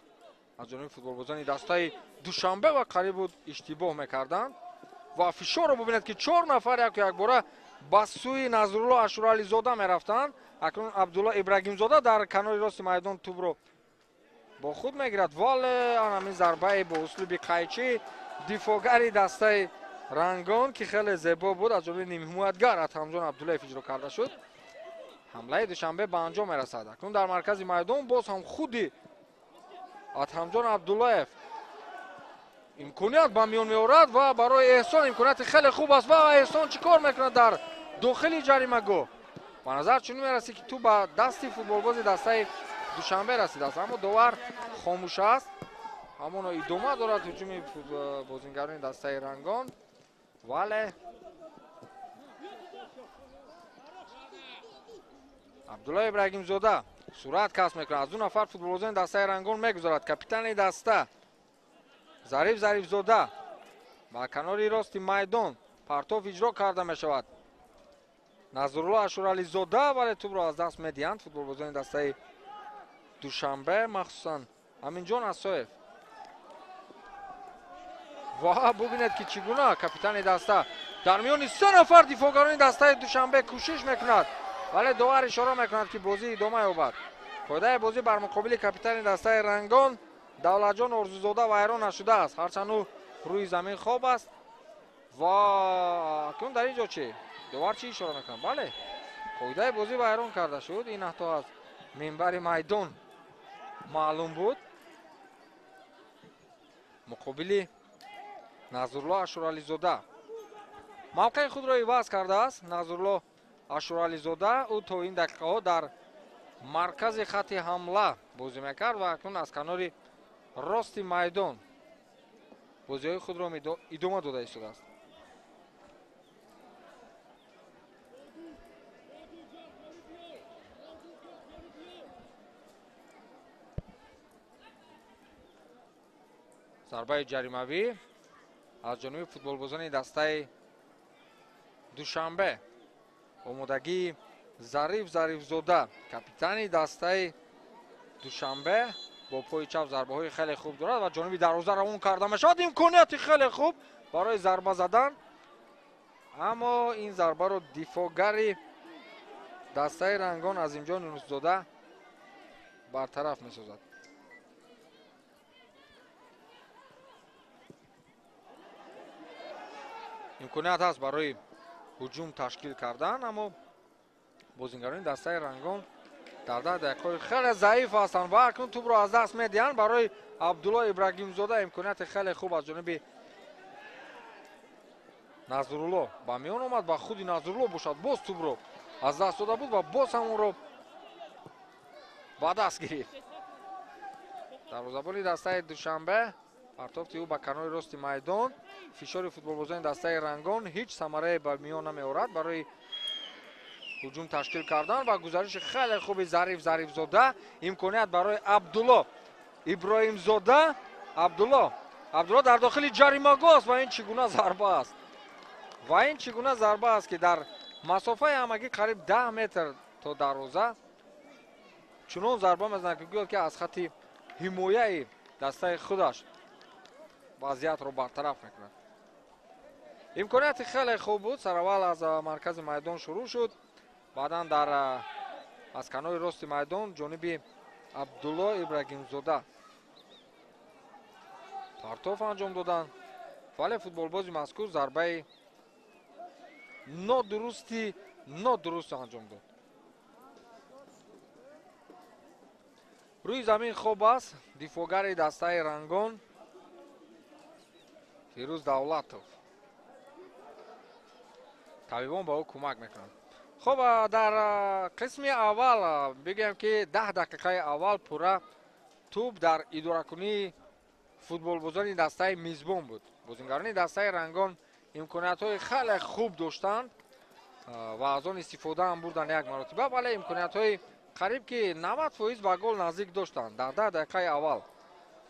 аз ҷониби футболбозони дастаи Душанбе ва қариб буд иштибоҳ мекарданд ва фишорро бубинед, ки 4 нафар яку якбора ба сӯи Назрулло Ашурализода мерафтанд. Акнун Абдулло Ибрагимзода дар канори рости майдон тӯбро бо худ мегирад, вале ҳамин зарбаи бо услуби қайчӣ дифоъгари дастаи Рангон, ки хеле зебо буд, аз ҷониби нимҳимоятгар Атамҷон Абдуллоев иҷро карда шуд. Ҳамлаи Душанбе ба анҷом мерасад. Акнун дар маркази майдон боз ҳам худи Атамҷон Абдуллоев имконият ба миён меорад ва барои Эҳсон имконияти хеле хуб аст ва Эҳсон чӣ кор мекунад дар дохили ҷаримагоҳ? Ба назар чунин мерасид, ки тӯ ба дасти футболбози дастаи Душанбе расидааст, аммо довар хомӯш аст. Ҳамоно идома дорад ҳуҷуми бозингарони дастаи Рангон, вале Абдулло Ибрагимзода суръат касб мекунад. Аз 2 нафар футболбозони дастаи Рангон мегузарад. Капитани даста Зариф Зарифзода ба канори рости майдон партоф иҷро карда мешавад. Назрулло Ашурализода, вале тӯбро аз даст медиҳанд футболбозони дастаи Душанбе, махсусан Аминҷон Асоев. Ва бубинед, ки чӣ гуна капитани даста дар миёни 3 нафар дифоъгарони дастаи Душанбе кӯшиш мекунад, вале довар ишора мекунад, ки бозӣ идома ёбад. Фоидаи бозӣ бар муқобили капитани дастаи Рангон Давлатҷон Орзузода вайрон нашудааст, ҳарчанд ӯ рӯи замин хоб аст. Ва акнун дар ин ҷо чӣ? Довар чӣ ишора мекунад? Бале, қоидаи бозӣ вайрон карда шуд. Ин ҳатто аз минбари майдон маълум буд. Муқобили Назрулло Ашурализода мавқеи худро иваз кардааст. Назрулло Ашурализода ӯ то ин дақиқаҳо дар маркази хатти ҳамла бозӣ мекард ва акнун аз канори рости майдон бозиҳои худро идома дода истодааст. Зарбаи ҷаримавӣ аз ҷониби футболбозони дастаи Душанбе. Омодагии Зариф Зарифзода, капитани дастаи Душанбе, бо пои чап зарбаҳои хеле хуб дорад ва ҷониби дарвоза равон карда мешавад. Имконияти хеле хуб барои зарба задан, аммо ин зарбаро дифоъгари дастаи Рангон Азимҷон Юнусзода бартараф месозад. Имконият ҳаст барои ҳуҷум ташкил кардан, аммо бозингарони дастаи Рангон дар 10 дақиқаҳои хеле заиф ҳастанд ва акнун тӯбро аз даст медиҳанд. Барои Абдулло Ибрагимзода имконияти хеле хуб аз ҷониби Назрулло ба миён омад ва худи Назрулло бошад боз тӯбро аз даст дода буд ва боз ҳам онро ба даст гирифт. Дарвозабони дастаи Душанбе партофти ӯ ба канори рости майдон. Фишори футболбозони дастаи Рангон ҳеҷ самарае ба миён намеорад барои ҳуҷум ташкил кардан ва гузариши хеле хуби Зариф Зарифзода. Имконият барои Абдулло Иброҳимзода. Абдулло дар дохили ҷаримагоҳ аст ва ин чӣ гуна зарба аст? Ва ин чӣ гуна зарба аст, ки дар масофаи ҳамагӣ қариб 10 метр то дарвоза чунон зарба мезанад, ки гӯяд ки аз хатти ҳимояи дастаи худаш вазъиятро бартараф мекунад. Имконияти хеле хуб буд. Сараввал аз маркази майдон шурӯъ шуд, баъдан дар аз канори рости майдон ҷониби Абдулло Ибрагимзода партоф анҷом доданд, вале футболбози мазкур зарбаи нодуруст анҷом дод. Рӯи замин хоб аст дифоъгари дастаи Рангон Фирӯз Давлатов. Табибон ба ӯ кӯмак мекунанд. Хуб, дар қисми аввал бигӯем, ки 10 дақиқаи аввал пурра тӯб дар идоракунии футболбозони дастаи мизбон буд. Бозингарони дастаи Рангон имкониятҳои хеле хуб доштанд ва аз он истифода ҳам бурданд як маротиба, вале имкониятҳои қариб ки 90% ба гол наздик доштанд дар 10 дақиқаи аввал.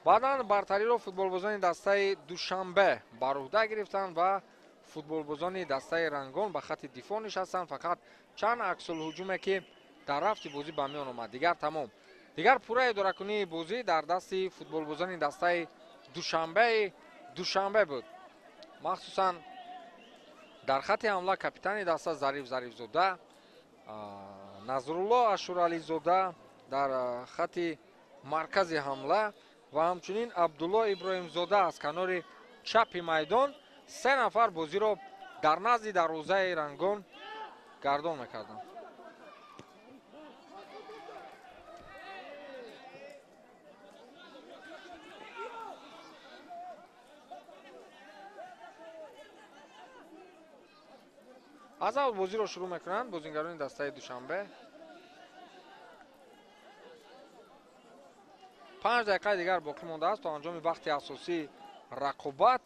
Баъдан бартариро футболбозони дастаи Душанбе бар уҳда гирифтанд ва футболбозони дастаи Рангон ба хатти дифоъ нишастанд. Фақат чанд аксулҳуҷуме ки дар рафти бозӣ ба миён омад, дигар тамом. Дигар пурра идоракунии бозӣ дар дасти футболбозони дастаи Душанбе буд. Махсусан дар хатти ҳамла капитани даста Зариф Зарифзода, Назрулло Ашурализода дар хатти маркази ҳамла ва ҳамчунин Абдулло Иброҳимзода аз канори чапи майдон се нафар бозиро дар назди дарвозаи Рангон гардон мекарданд. Аз аввал бозиро шурӯъ мекунанд бозингарони дастаи Душанбе. 5 дақиқаи дигар боқӣ мондааст то анҷоми вақти асосии рақобат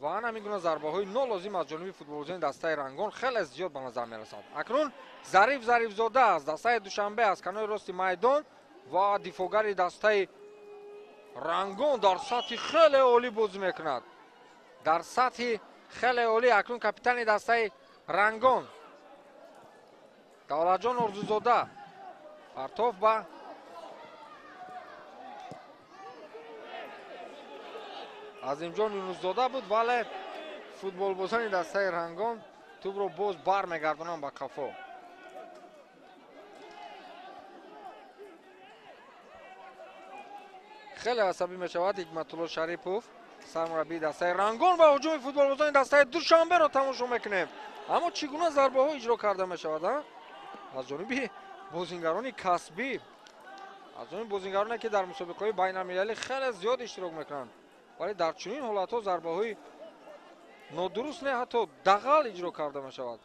ва ҳамин гуна зарбаҳои нолозим аз ҷониби футболбозони дастаи Рангон хеле зиёд ба назар мерасад. Акнун Зариф Зарифзода аз дастаи Душанбе аз канори рости майдон ва дифоъгари дастаи Рангон дар сатҳи хеле олӣ бозӣ мекунад. Дар сатҳи хеле олӣ акнун капитани дастаи Рангон Давлатҷон Орзузода партоф ба Азимҷон Юнусзода буд, вале футболбозони дастаи Рангон тӯбро боз бармегардонанд ба қафо. Хеле асабӣ мешавад Ҳикматулло Шарипов, сармураббии дастаи Рангон, ва ҳуҷуми футболбозони дастаи Душанберо тамошо мекунем. Аммо чӣ гуна зарбаҳо иҷро карда мешавад аз ҷониби бозингарони касбӣ, аз ҷониби бозингароне ки дар мусобиқаҳои байналмилалӣ хеле зиёд иштирок мекунанд. Вале дар чунин ҳолатҳо зарбаҳои нодуруст не, ҳатто дағал иҷро карда мешавад.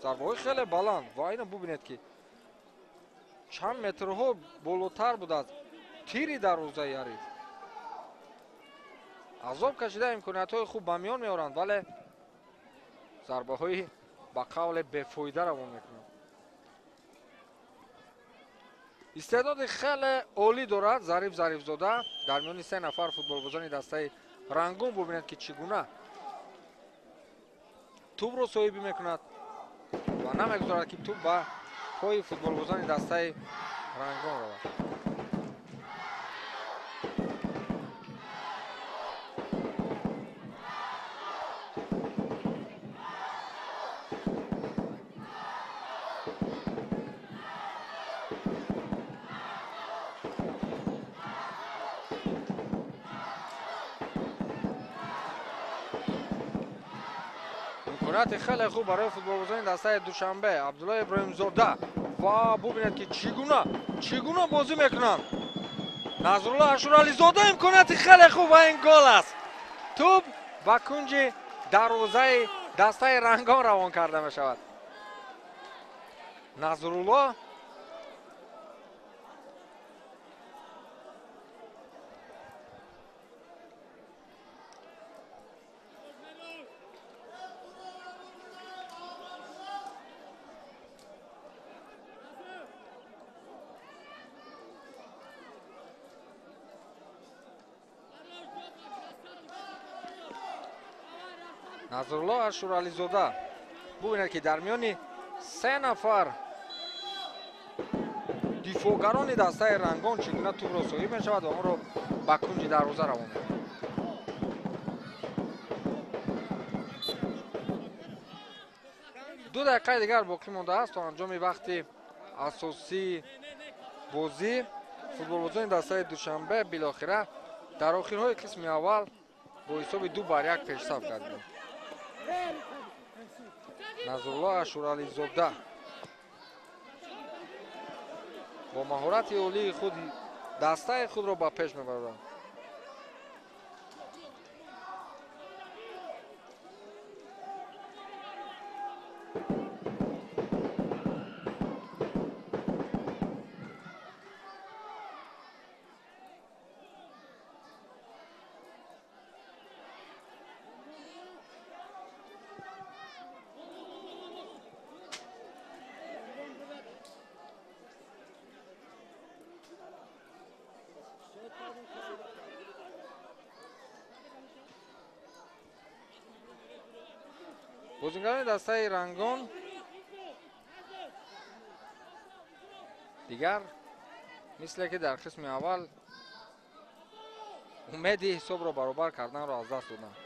Зарбаҳои хеле баланд ва айна бубинед, ки чанд метрҳо болотар будааст тири дарвозаи ҳариф. Азоб кашида имкониятҳои хуб ба миён меоранд, вале зарбаҳои ба қавле бефоида равон мекунанд. Истеъдоди хеле олӣ дорад Зариф Зарифзода. Дар миёни се нафар футболбозони дастаи Рангон бубинед, ки чӣ гуна тӯбро соҳибӣ мекунад ва намегузорад, ки тӯб ба пои футболбозони дастаи Рангон равад. Имконияти хеле хуб барои футболбозони дастаи Душанбе. Абдулло Иброҳимзода ва бубинед, ки чӣ гуна бозӣ мекунанд. Назрулло Ашурализода, имконияти хеле хуб ва ин гол аст. Тӯб ба кунҷи дарвозаи дастаи Рангон равон карда мешавад. Назрулло Ашурализода, бубинед, ки дар миёни се нафар дифоъгарони дастаи Рангон чӣ гуна тӯбро соҳиб мешавад ва онро ба кунҷи дарвоза равон мекунад. Ду дақиқаи дигар боқӣ мондааст то анҷоми вақти асосии бозӣ. Футболбозони дастаи Душанбе билохира дар охирҳои қисми аввал бо ҳисоби 2-1 пешсаф карданд. Назрулло Ашурализода бо маҳорати олии худ дастаи худро ба пеш мебарад. Бозингарони дастаи Рангон дигар мисле ки дар қисми аввал умеди ҳисобро баробар карданро аз даст доданд.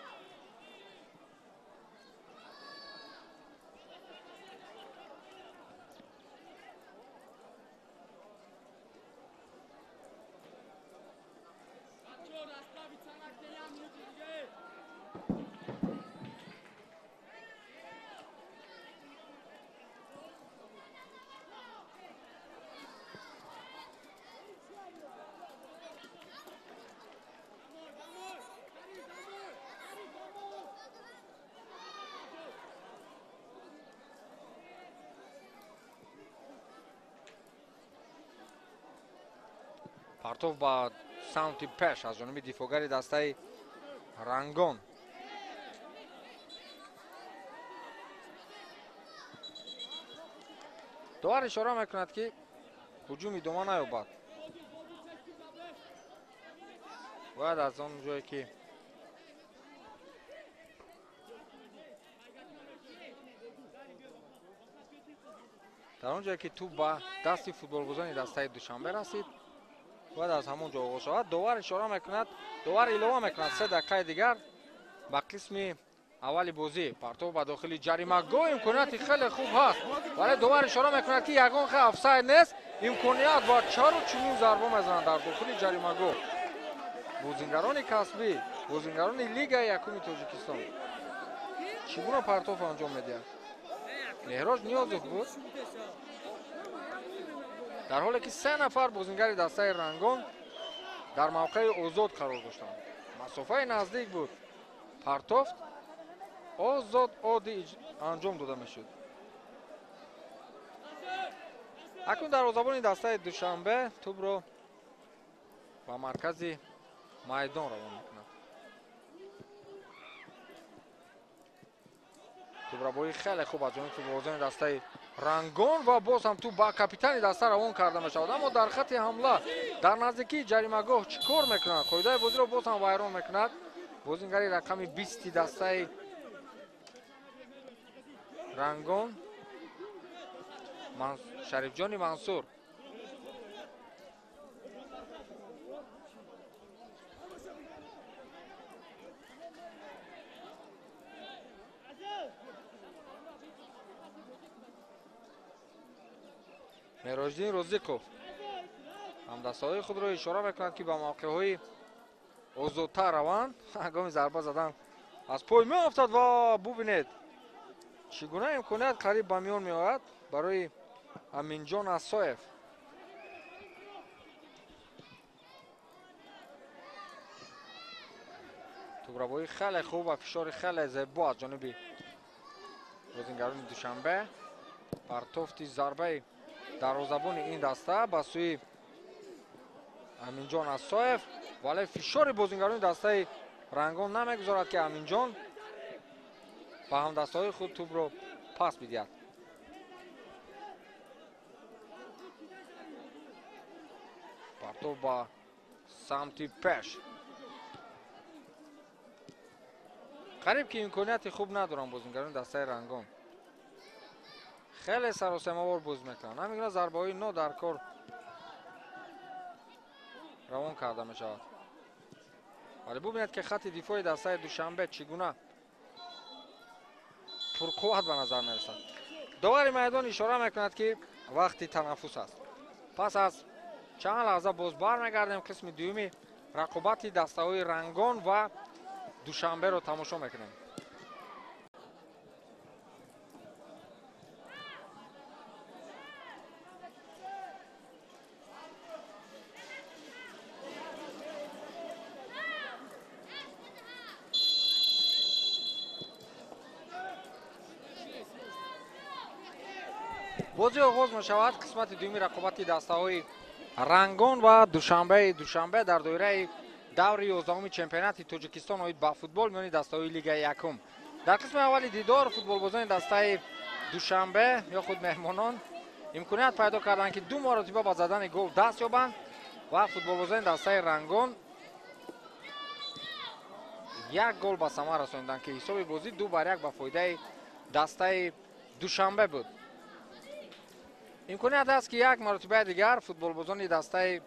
Партов ба самти пеш аз ҷониби дифоъгари дастаи Рангон. Довар ишора мекунад, ки ҳуҷум идома наёбад. Бояд аз он ҷое ки дар он ҷое ки тӯб ба дасти футболбозони дастаи Душанбе расид, бояд аз ҳамон ҷо оғоз шавад. Довар ишора мекунад, довар илова мекунад 3 дақиқаи дигар ба қисми аввали бозӣ. Партов ба дохили ҷаримагоҳ, имконияти хеле хуб ҳаст, вале довар ишора мекунад, ки ягон хел офсайд нест. Имконият ва чаро чунин зарба мезананд дар дохили ҷаримагоҳ бозингарони касбӣ, бозингарони лигаи якуми Тоҷикистон. Чӣ гуна партов анҷом медиҳад? Меҳроҷ Ниёзов буд, дар ҳоле ки 3 нафар бозингари дастаи Рангон дар мавқеи озод қарор доштанд. Масофаи наздик буд. Партофт озод оддӣ анҷом дода мешуд. Акнун дарвозабони дастаи Душанбе тӯбро ба маркази майдон равон мекунад. Тӯбрабоӣ хеле хуб аз ҷониби футболбозони дастаи Рангон ва боз ҳам тӯб ба капитани даста равон карда мешавад. Аммо дар хатти ҳамла дар наздикии ҷаримагоҳ чӣ кор мекунад? Қоидаи бозиро боз ҳам вайрон мекунад. Бозингари рақами 20 дастаи Рангон Шарифҷони Мансур. Мероҷиддин Розиқов ҳамдастаҳои худро ишора мекунад, ки ба мавқеъҳои озодтар раванд. Ҳангоми зарба задан аз пой меафтад ва бубинед чӣ гуна имконият қариб ба миён меояд барои Аминҷон Асоев. Тӯбрабоӣ хеле хуб ва фишори хеле зебо аз ҷониби бозингарони Душанбе. Партофти зарбаи дарвозабони ин даста ба сӯи Аминҷон Асоев, вале фишори бозингарони дастаи Рангон намегузорад, ки Аминҷон ба ҳамдастаҳои худ тӯбро пас бидиҳад. Партов ба самти пеш. Қариб ки имконияти хуб надоранд бозингарони дастаи Рангон. Хеле саросемавор бозӣ мекунанд. Ҳамин гуна зарбаҳои нодаркор равон карда мешавад. Вале бубинед, ки хатти дифои дастаи Душанбе чӣ гуна пурқувват ба назар мерасад. Довари майдон ишора мекунад, ки вақти танаффус аст. Пас аз чанд лаҳза боз бармегардем, қисми дуюми рақобати дастаҳои Рангон ва Душанберо тамошо мекунем. Бозӣ оғоз мешавад. Қисмати дуюми рақобати дастаҳои Рангон ва Душанбе. Душанбе дар доираи даври 11-уми чемпионати Тоҷикистон оид ба футбол миёни дастаҳои Лигаи якум. Дар қисми аввали дидор футболбозони дастаи Душанбе ё худ меҳмонон имконият пайдо карданд, ки ду маротиба ба задани гол даст ёбанд ва футболбозони дастаи Рангон як гол ба самар расониданд, ки ҳисоби бозӣ 2-1 ба фоидаи дастаи Душанбе буд. Имконият аст, ки як маротибаи дигар футболбозони дастаи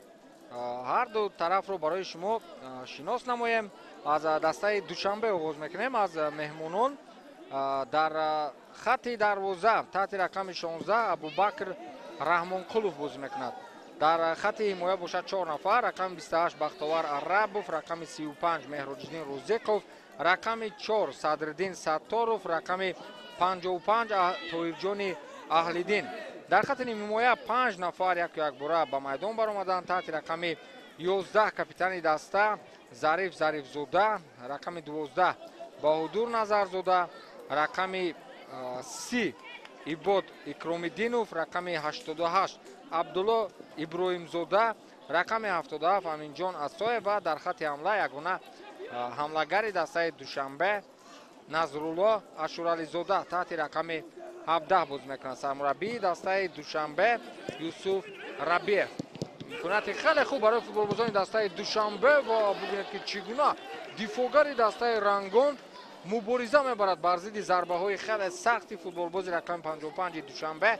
ҳар ду тарафро барои шумо шинос намоем. Аз дастаи Душанбе оғоз мекунем. Аз меҳмонон дар хатти дарвоза таҳти рақами 16 Абубакр Раҳмонқулов бозӣ мекунад. Дар хатти ҳимоя бошад 4 нафар: рақами 28 Бахтовар Арабов, рақами 35 Меҳроҷиддин Розиқов, рақами 4 Садриддин Сатторов, рақами 55 Тоирҷони Аҳлиддин. Дар хатти нимҳимоя 5 нафар яку якбора ба майдон баромаданд. Таҳти рақами 11 капитани даста Зариф Зарифзода, рақами 12 Баҳодур Назарзода, рақами 30 Ибод Икромиддинов, рақами 88 Абдулло Иброҳимзода, рақами 77 Аминҷон Асоев ва дар хатти ҳамла ягона ҳамлагари дастаи Душанбе Назрулло Ашурализода таҳти рақами 17 бозӣ мекунад. Сармураббии дастаи Душанбе Юсуф Рабиев. Имконияти хеле хуб барои футболбозони дастаи Душанбе ва бубинед, ки чӣ гуна дифогари дастаи Рангон мубориза мебарад бар зидди зарбаҳои хеле сахти футболбози рақами 55 Душанбе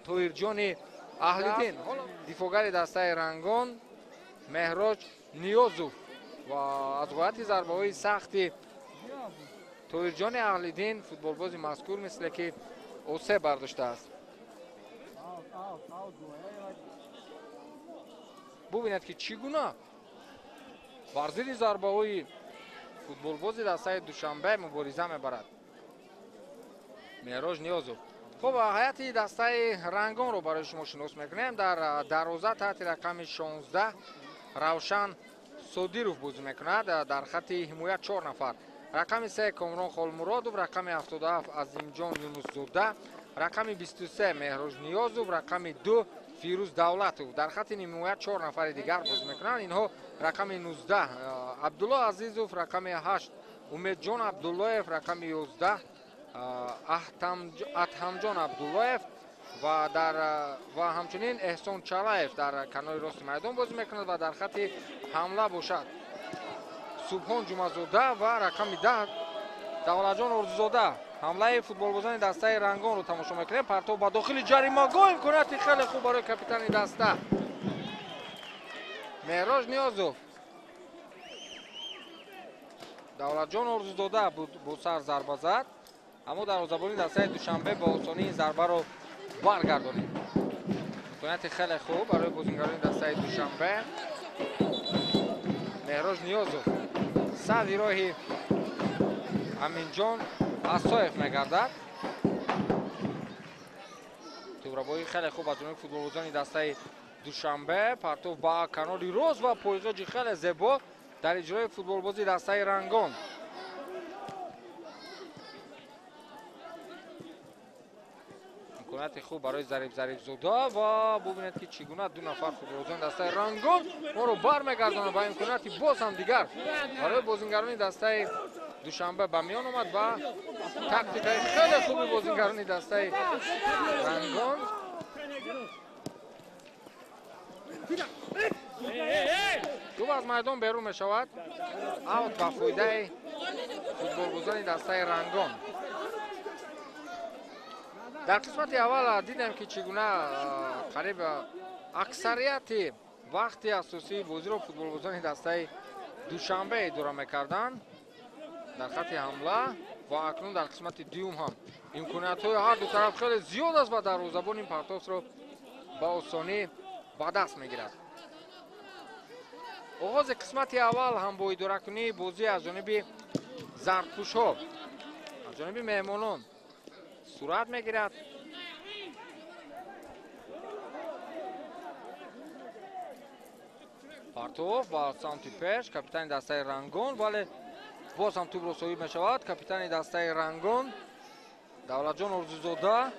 Тоирҷони Аҳлиддин. Дифогари дастаи Рангон Меҳроҷ Ниёзов ва аз ғояти зарбаҳои сахти Тоирҷони Аҳлиддин футболбози мазкур мисле ки осе бардоштааст. Бубинед, ки чӣ гуна бар зидди зарбаҳои футболбози дастаи Душанбе мубориза мебарад Меҳроҷ Ниёзов. Хуб, ҳайати дастаи Рангонро барои шумо шинос мекунем. Дар дарвоза таҳти рақами 16 Равшан Содиров бозӣ мекунад. Дар хати ҳимоя 4 нафар: рақами 3 Комрон Холмуродов, рақами 77 Азимҷон Юнусзода, рақами 23 Меҳроҷ Ниёзов, рақами 2 Фирӯз Давлатов. Дар хати нимҳимоя 4 нафари дигар бозӣ мекунанд. Инҳо рақами 19 Абдулло Азизов, рақами 8 Умедҷон Абдуллоев, рақами 11 Адҳамҷон Абдуллоев ва ҳамчунин Эҳсон Чалаев дар канори рости майдон бозӣ мекунад ва дар хати ҳамла бошад Субҳон Ҷумазода ва рақами 10 Давлатҷон Орзузода. Ҳамлаи футболбозони дастаи Рангонро тамошо мекунем. Партов ба дохили ҷаримагоҳ, имконияти хеле хуб барои капитани даста Меҳроҷ Ниёзов. Давлатҷон Орзузода бо сар зарба зад, аммо дарвозабони дастаи Душанбе ба осонӣ ин зарбаро баргардонид. Имконияти хеле хуб барои бозингарони дастаи Душанбе. Меҳроҷ Ниёзов сади роҳи Аминҷон Асоев мегардад. Тӯбрабоӣ хеле хуб аз ҷониби футболбозони дастаи Душанбе. Партов ба канори рост ва пойғоҷи хеле зебо дар иҷрои футболбози дастаи Рангон. Имконияти хуб барои Зариф Зарифзода ва бубинед ки чӣ гуна ду нафар футболбозони дастаи Рангон моро бармегардонанд ва имконияти боз ҳам дигар барои бозингарони дастаи Душанбе ба миён омад ва тактикаи хеле хуби бозингарони дастаи Рангон. Тӯб аз майдон берун мешавад. Аут ба фоидаи футболбозони дастаи Рангон. Дар қисмати аввал дидем ки чӣ гуна қариб аксарияти вақти асосии бозиро футболбозони дастаи Душанбе идора мекарданд дар хати ҳамла ва акнун дар қисмати дуюм ҳам имкониятҳои ҳар ду тараф хеле зиёд аст ва дарвозабон ин партовро ба осонӣ ба даст мегирад. Оғози қисмати аввал ҳам бо идоракунии бозӣ аз ҷониби зардпӯшҳо, аз ҷониби меҳмонон сурат мегирад. Партов ба самти пеш, капитани дастаи Рангон, вале боз ҳам тӯбро соҳиб мешавад капитани дастаи Рангон Давлатҷон Орзузода.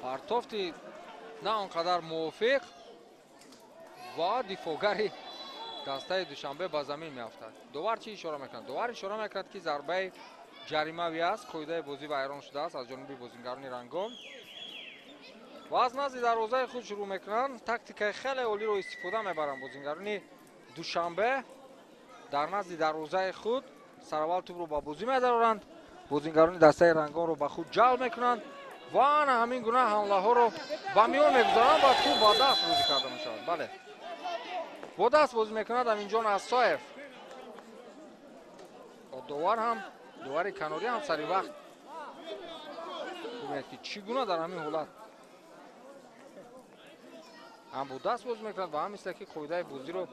Партофти на он қадар мувофиқ ва дифоъгари дастаи Душанбе ба замин меафтад. Довар чӣ ишора мекунад? Довар ишора мекунад, ки зарбаи ҷаримавӣ аст, қоидаи бозӣ вайрон шудааст аз ҷониби бозингарони Рангон ва аз назди дарвозаи худ шурӯъ мекунанд. Тактикаи хеле олиро истифода мебаранд бозингарони Душанбе. Дар назди дарвозаи худ сараввал тӯбро ба бозӣ медароранд, бозингарони дастаи Рангонро ба худ ҷалб мекунанд ва ана ҳамин гуна ҳамлаҳоро ба миён мегузоранд ва тӯб ба даст бозӣ карда мешавад. Бале, бо даст бозӣ мекунад Аминҷон Асоев. Довар ҳам, довари канорӣ ҳам сари вақт бубинед ки чӣ гуна дар ҳамин ҳолат ҳам бо даст бозӣ мекунад ва ҳам мисли ки қоидаи бозиро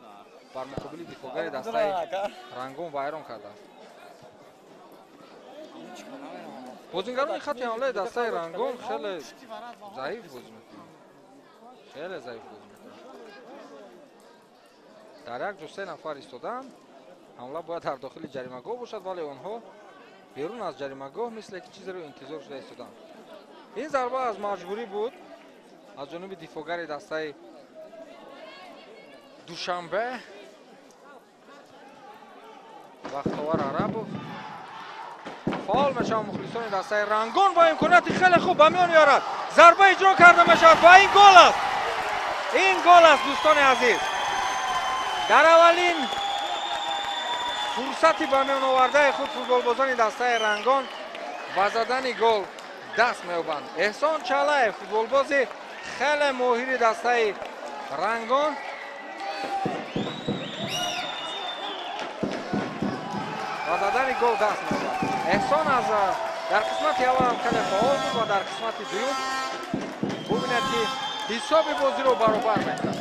бар муқобили дифоъгари дастаи Рангон вайрон кардааст. Бозингарони хати ҳамлаи дастаи Рангон хеле заиф бозӣ мекунанд, хеле заиф бозӣ мекунанд. Дар як ҷо се нафар истоданд. Ҳамла бояд дар дохили ҷаримагоҳ бошад, вале онҳо берун аз ҷаримагоҳ мисле ки чизеро интизор шуда истоданд. Ин зарба аз маҷбурӣ буд аз ҷониби дифоъгари дастаи Душанбе Бахтовар Арабов. Фаол мешаванд мухлисони дастаи Рангон ва имконияти хеле хуб ба миён меорад. Зарба иҷро карда мешавад ва ин гол аст. Ин гол аст, дӯстони азиз. Дар аввалин фурсати ба миён овардаи худ футболбозони дастаи Рангон ба задани гол даст меёбанд. Эҳсон Чалаев, футболбози хеле моҳири дастаи Рангон, ба задани гол даст меёбад. Эҳсон аз дар қисмати аввал ҳам хеле фаъол буд ва дар қисмати дуюм бубинед ки ҳисоби бозиро баробар мекунад.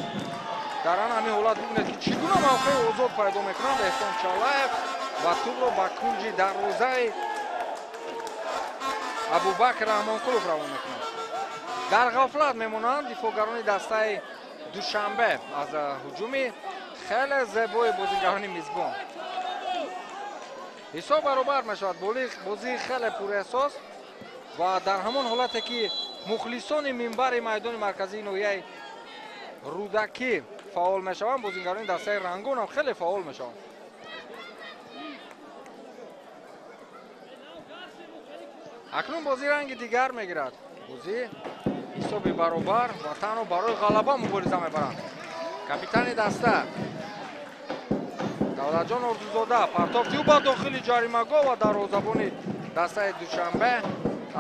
Дар ан ҳамин ҳолат бубинед ки чӣ гуна мавқеи озод пайдо мекунанд Эҳсон Чалаев ва тӯбро ба кунҷи дарвозаи Абубакр Раҳмонқулов равон мекунад. Дар ғафлат мемонанд дифоъгарони дастаи Душанбе аз ҳуҷуми Хеле зебои бозигарони мизбон. Ҳисоб баробар мешавад. Бозии хеле пурэҳсос ва дар ҳамон ҳолате ки мухлисони минбари майдони марказии ноҳияи Рӯдакӣ фаъол мешаванд, бозигарони дастаи Рангон ҳам хеле фаъол мешаванд. Акнун бозӣ ранги дигар мегирад. Бозӣ ҳисоби баробар ва танҳо барои ғалаба мубориза мебаранд. Капитани даста Давлатҷон Орзузода партофти ӯ ба дохили ҷаримагоҳ ва дарвозабони дастаи Душанбе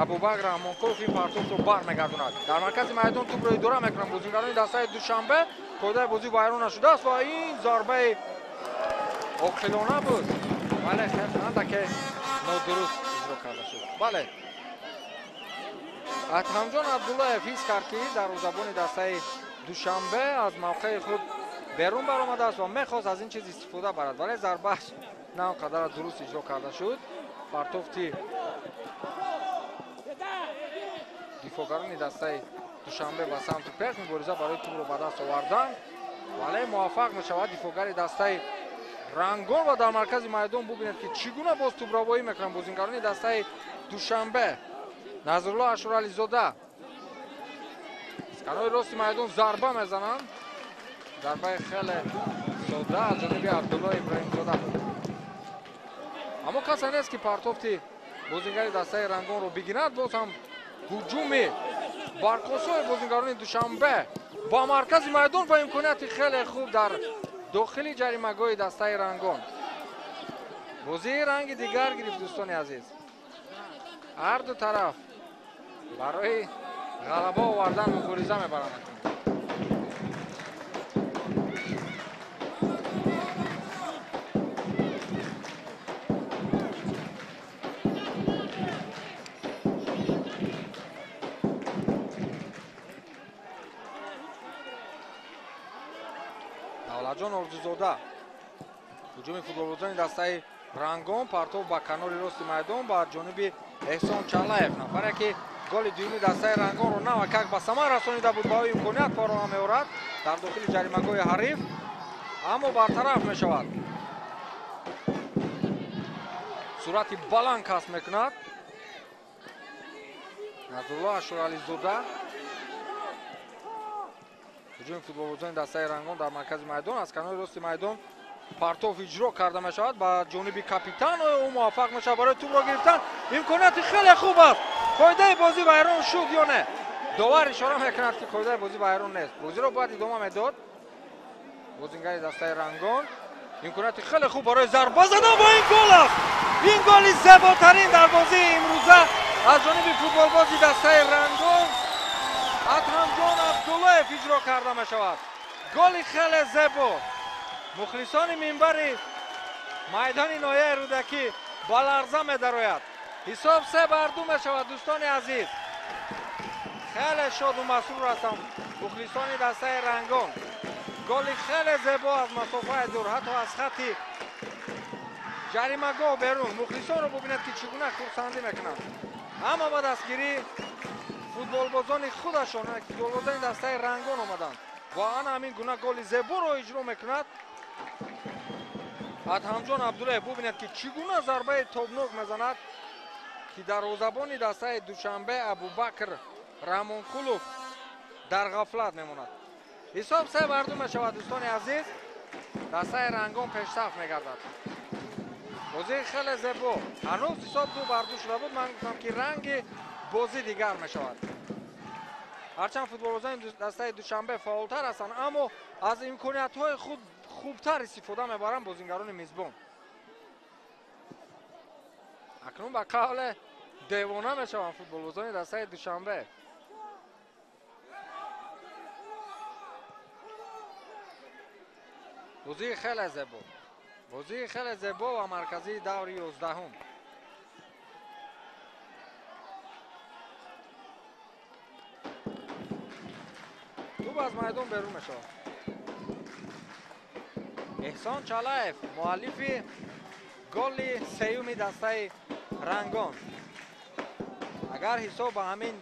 Абубакр Раҳмонқулов ин партофтро бармегардонад. Дар маркази майдон тӯбро идора мекунанд бозигарони дастаи Душанбе. Қоидаи бозӣ вайрон нашудааст ва ин зарбаи оқилона буд, вале андаке нодуруст иҷро карда шуд. Бале, Адҳамҷон Абдуллаев ҳис кард, ки дарвозабони дастаи Душанбе аз мавқеи худ берун баромадааст ва мехост аз ин чиз истифода барад, вале зарбааш на он қадар дуруст иҷро карда шуд. Партофти дифоъгарони дастаи Душанбе ба самти пеш, мубориза барои тӯбро ба даст овардан, вале муваффақ мешавад дифоъгари дастаи Рангон ва дар маркази майдон бубинед, ки чӣ гуна боз тӯбравоӣ мекунанд бозингарони дастаи Душанбе. Назрулло Ашурализода аз канори рости майдон зарба мезананд. Зарбаи хеле сода аз ҷониби Абдулло Иброҳимзода буд, аммо касе нест, ки партофти бозингари дастаи Рангонро бигирад. Боз ҳам ҳуҷуми барқосои бозингарони Душанбе ба маркази майдон ва имконияти хеле хуб дар дохили ҷаримагоҳи дастаи Рангон. Бозии ранги дигар гирифт, дӯстони азиз. Ҳар ду тараф барои ғалаба овардан мубориза мебаранд. Давлатҷон Орзузода, ҳуҷуми футболбозони дастаи Рангон, партов ба канори рости майдон ба ҷониби Эҳсон Чалаев, нафаре ки голи дуюми дастаи Рангонро навакак ба самар расонида буд, ба ӯ имконият фароҳам меорад дар дохили ҷаримагоҳи ҳариф, аммо бартараф мешавад. Суръати баланд касб мекунад Назрулло Ашурализода. Ҳуҷуми футболбозони дастаи Рангон дар маркази майдон, аз канори рости майдон партов иҷро карда мешавад ба ҷониби капитан. Ӯ муваффақ мешавад барои тӯбро гирифтан. Имконияти хеле хуб аст. Қоидаи бозӣ вайрон шуд ё не? Довар ишора мекунад, ки қоидаи бозӣ вайрон нест. Бозиро бояд идома медод бозингари дастаи Рангон. Имконияти хеле хуб барои зарба задан ва ин гол аст. Ин голи зеботарин дар бозии имрӯза аз ҷониби футболбози дастаи Рангон Адҳамҷон Абдуллаев иҷро карда мешавад. Голи хеле зебо. Мухлисони минбари майдони ноҳияи Рӯдакӣ ба ларза медарояд. Ҳисоб 3-2 мешавад, дӯстони азиз. Хеле шоду масрур ҳастам мухлисони дастаи Рангон. Голи хеле зебо аз масофаи дур, ҳатто аз хатти ҷаримагоҳ берун. Мухлисонро бубинед, ки чӣ гуна хурсандӣ мекунанд. Ҳама ба дастгирии футболбозони худашон, футболбозони дастаи Рангон омаданд ва ана ҳамин гуна голи зеборо иҷро мекунад Адҳамҷон Абдуллаев. Бубинед, ки чӣ гуна зарбаи тобнок мезанад, ки дарвозабони дастаи Душанбе Абубакр Раҳмонқулов дар ғафлат мемонад. Ҳисоб 3-2 мешавад, дӯстони азиз. Дастаи Рангон пешсаф мегардад. Бозии хеле зебо. Ҳанӯз ҳисоб 2-2 шуда буд. Ман гуфтам, ки ранги бозӣ дигар мешавад. Ҳарчанд футболбозони дастаи Душанбе фаъолтар ҳастанд, аммо аз имкониятҳои худ хубтар истифода мебаранд бозингарони мизбон. Акнун ба қавле девона мешаванд футболбозони дастаи Душанбе. Бозии хеле зебо. Бозии хеле зебо ва марказии даври 11-ум. Тӯб аз майдон берун мешавад. Эҳсон Чалаев, муаллифи голи сеюми дастаи Рангон. Агар ҳисоб ба ҳамин,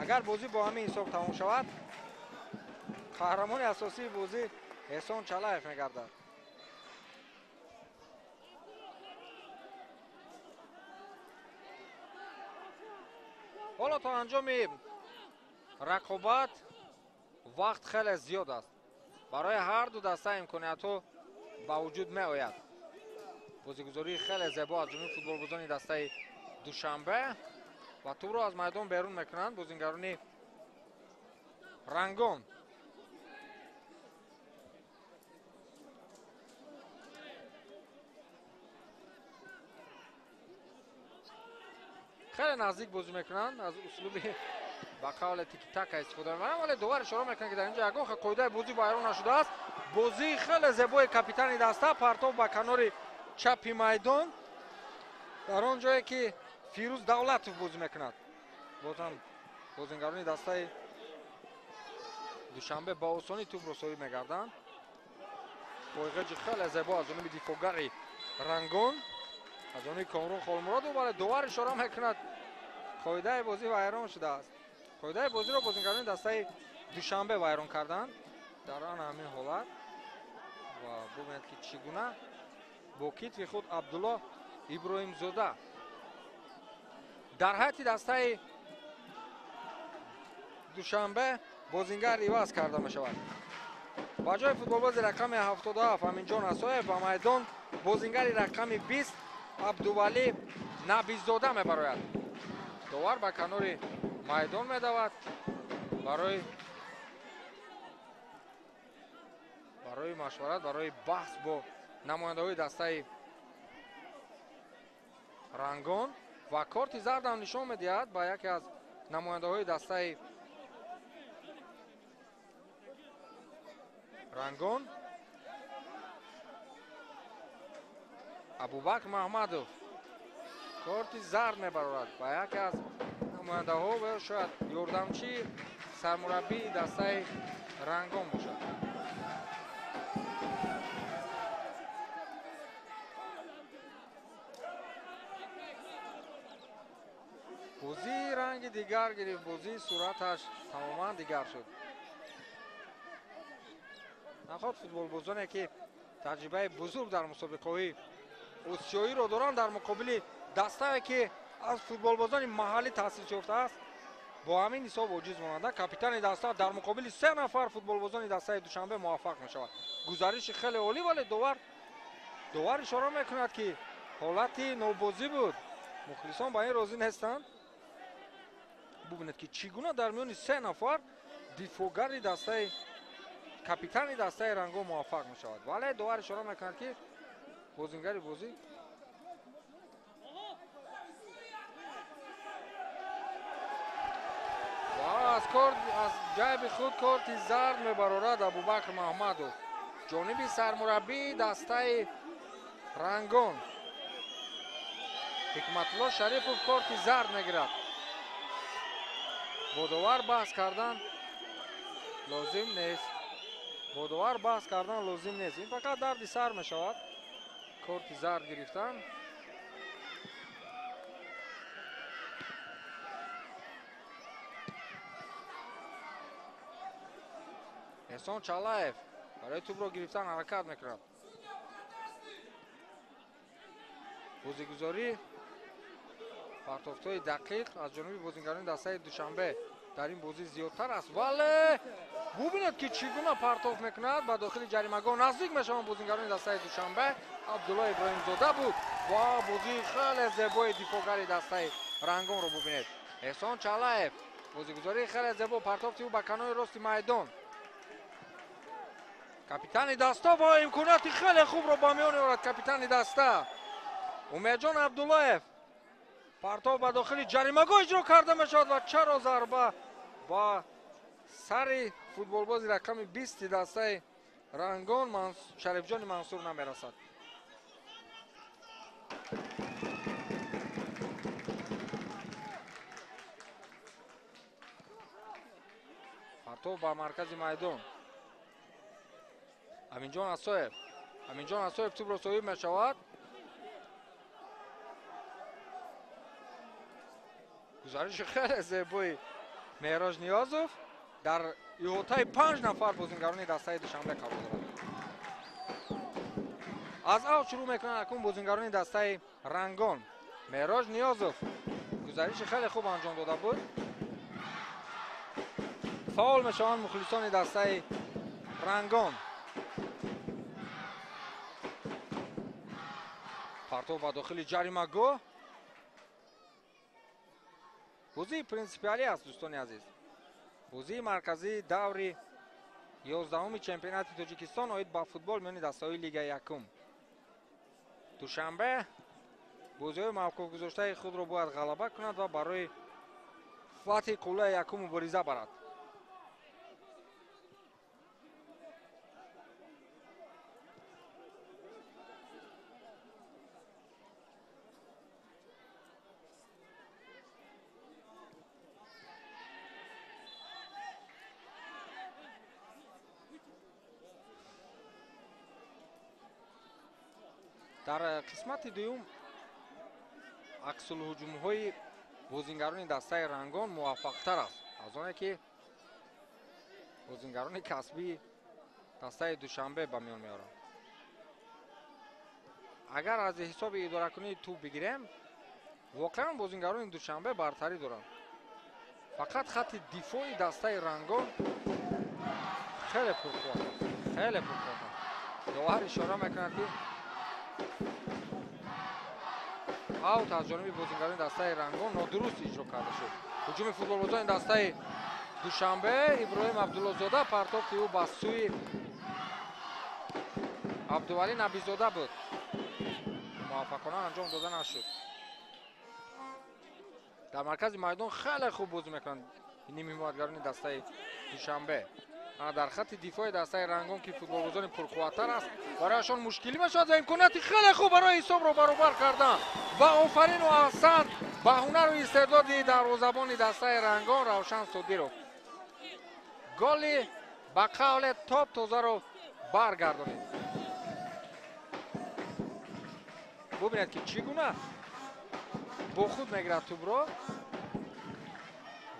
агар бозӣ бо ҳамин ҳисоб тамом шавад, қаҳрамони асосии бозӣ Эҳсон Чалаев мегардад. Ҳоло то анҷоми рақобат вақт хеле зиёд аст. Барои ҳар ду даста имкониятҳо ба вуҷуд меояд. Бозигузории хеле зебо аз ҷониби футболбозони дастаи Душанбе ва тӯбро аз майдон берун мекунанд бозингарони Рангон. Хеле наздик бозӣ мекунанд, аз услуби ба қавле тики-така истифода мебаранд, вале довар ишора мекунад, ки дар инҷо ягон қоидаи бозӣ вайрон нашудааст. Бозии хеле зебои капитани даста, партов ба канори чапи майдон, дар он ҷое ки Фирӯз Давлатов бозӣ мекунад. Бозам бозингарони дастаи Душанбе ба осонӣ тӯбро соҳиб мегарданд. Пойғеҷи хеле зебо аз ҷониби дифоъгари Рангон, аз ҷониби Комрон Холмуродов, вале довар ишора мекунад, қоидаи бозӣ вайрон шудааст. Қоидаи бозиро бозингарони дастаи Душанбе вайрон карданд дар ан ҳамин ҳолат. Ва бубинед, ки чӣ гуна бо китфи худ Абдулло Иброҳимзода дар ҳайати дастаи Душанбе бозингар иваз карда мешавад. Ба ҷои футболбози рақами 77 Аминҷон Асоев ба майдон бозингари рақами 20 Абдувалӣ Набизода мебарояд. Довар ба канори майдон медавад барои машварат, барои баҳс бо намояндаҳои дастаи Рангон ва корти зардам нишон медиҳад ба яке аз намояндаҳои дастаи Рангон. Абубакр Маҳмадов корти зард мебарорад ба яке аз намояндаҳо ва шояд ёрдамчии сармураббии дастаи Рангон бошад. Бозии ранги дигар гирифт, бозии сураташ тамоман дигар шуд. Наход футболбозоне ки таҷрибаи бузург дар мусобиқаҳои осиёиро доранд, дар муқобили дастае ки аз футболбозони маҳаллӣ таъсис ёфтааст, бо ҳамин ҳисоб оҷиз монанда. Капитани даста дар муқобили се нафар футболбозони дастаи Душанбе муваффақ мешавад. Гузариши хеле олӣ, вале довар ишора мекунад, ки ҳолати нобозӣ буд. Мухлисон ба ин розӣ нестанд. Бубинед, ки чӣ гуна дар миёни се нафар дифоъгари дастаи капитани дастаи Рангон муваффақ мешавад, вале довар ишора мекунад, ки бозингари бозӣ ва аз ҷайби худ корти зард мебарорад Абубакр Маҳмадов, ҷониби сармураббии дастаи Рангон. Ҳикматулло Шарипов корти зард мегирад. Бо довар баҳс кардан лозим нест. Бо довар баҳс кардан лозим нест. Ин фақат дарди сар мешавад. Корти зард гирифтан. Эҳсон Чалаев барои тӯбро гирифтан ҳаракат мекунад. Бозигузорӣ, партофтҳои дақиқ аз ҷониби бозингарони дастаи Душанбе дар ин бозӣ зиёдтар аст, вале бубинед, ки чӣ гуна партоф мекунад. Ба дохили ҷаримагоҳ наздик мешаванд бозингарони дастаи Душанбе. Абдулло Иброҳимзода буд ва бозии хеле зебои дифоъгари дастаи Рангонро бубинед. Эҳсон Чалаев, бозигузории хеле зебо, партофти ӯ ба канори рости майдон. Капитани даста ва имконияти хеле хубро ба миён меорад капитани даста Умедҷон Абдуллоев. Партов ба дохили ҷаримагоҳ иҷро карда мешавад ва чаро зарба ба сари футболбози рақами 20 дастаи Рангон Шарифҷони Мансур намерасад. Партов ба маркази майдон. Аминҷон Асоев. Аминҷон Асоев тӯбро соҳиб мешавад. Гузариши хеле зебои Меҳроҷ Ниёзов дар иҳотаи 5 нафар бозингарони дастаи Душанбе қарор дорад. Аз аут шурӯъ мекунанд акнун бозингарони дастаи Рангон. Меҳроҷ Ниёзов гузариши хеле хуб анҷом дода буд. Фаъол мешаванд мухлисони дастаи Рангон. Партов ба дохили ҷаримагоҳ. Бозии принсипиалӣ аст, дӯстони азиз. Бозии марказии даври 11-уми чемпионати Тоҷикистон оид ба футбол миёни дастаҳои Лигаи якум. Душанбе бозиҳои мавқуфгузоштаи худро бояд ғалаба кунад ва барои фатҳи қуллаи якум мубориза барад. Дар қисмати дуюм аксулҳуҷумҳои бозингарони дастаи Рангон муваффақтар аст аз оне ки бозингарони касбии дастаи Душанбе ба миён меоранд. Агар аз ҳисоби идоракунии тӯб бигирем, воқеан бозингарони Душанбе бартарӣ доранд. Фақат хатти дифои дастаи Рангон хеле пурқувват аст, хеле пурқувват аст. Довар ишора мекунад, ки аут аз ҷониби бозингарони дастаи Рангон нодуруст иҷро карда шуд. Ҳуҷуми футболбозони дастаи Душанбе, Иброҳим Абдуллозода, партофти ӯ ба сӯи Абдувалӣ Набизода буд. Муваффақона анҷом дода нашуд. Дар маркази майдон хеле хуб бозӣ мекунанд нимҳимоятгарони дастаи Душанбе. Дар хатти дифои дастаи Рангон, ки футболбозони пурқувваттар аст, барояшон мушкилӣ мешавад ва имконияти хеле хуб барои ҳисобро баробар кардан. Ва офарину аҳсан ба ҳунару истеъдоди дарвозабони дастаи Рангон Равшан Содиров. Голи ба қавле топ тозаро баргардонид. Бубинед, ки чӣ гуна бо худ мегирад тӯбро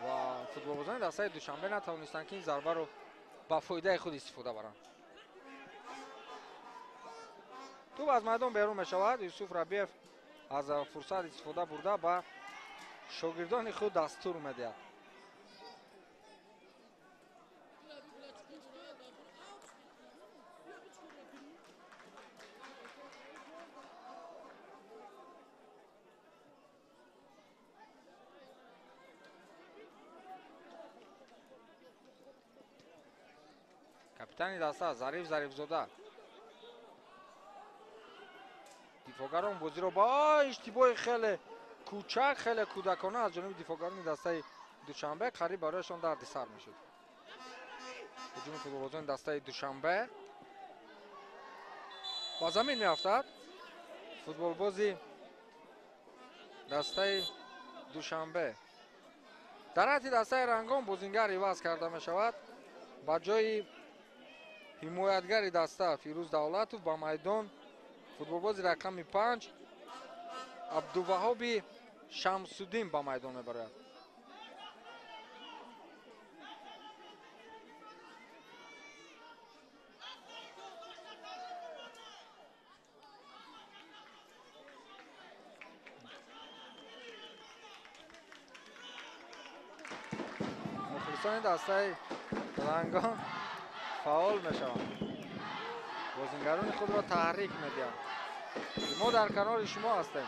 ва футболбозони дастаи Душанбе натавонистанд, ки ин зарбаро ба фоидаи худ истифода баранд. Тӯб аз майдон берун мешавад. Юсуф Рабиев аз фурсат истифода бурда ба шогирдони худ дастур медиҳад. Капитани даста Зариф Зарифзода. Дифоъгарон бозиро ба иштибоҳи хеле кӯчак, хеле кӯдакона аз ҷониби дифоъгарони дастаи Душанбе қариб барояшон дарди сар мешуд. Ҳуҷуми футболбозони дастаи Душанбе ба замин меафтад. Футболбози дастаи Душанбе. Дар ҳайати дастаи Рангон бозингар иваз карда мешавад. Ба ҷои ҳимоятгари даста Фирӯз Давлатов ба майдон футболбози рақами 5 Абдуваҳоби Шамсуддин ба майдон мебарояд. Мухлисони дастаи Рангон фаъол мешаванд. Бозингарони худро таҳрик медиҳанд. Мо дар канори шумо ҳастем.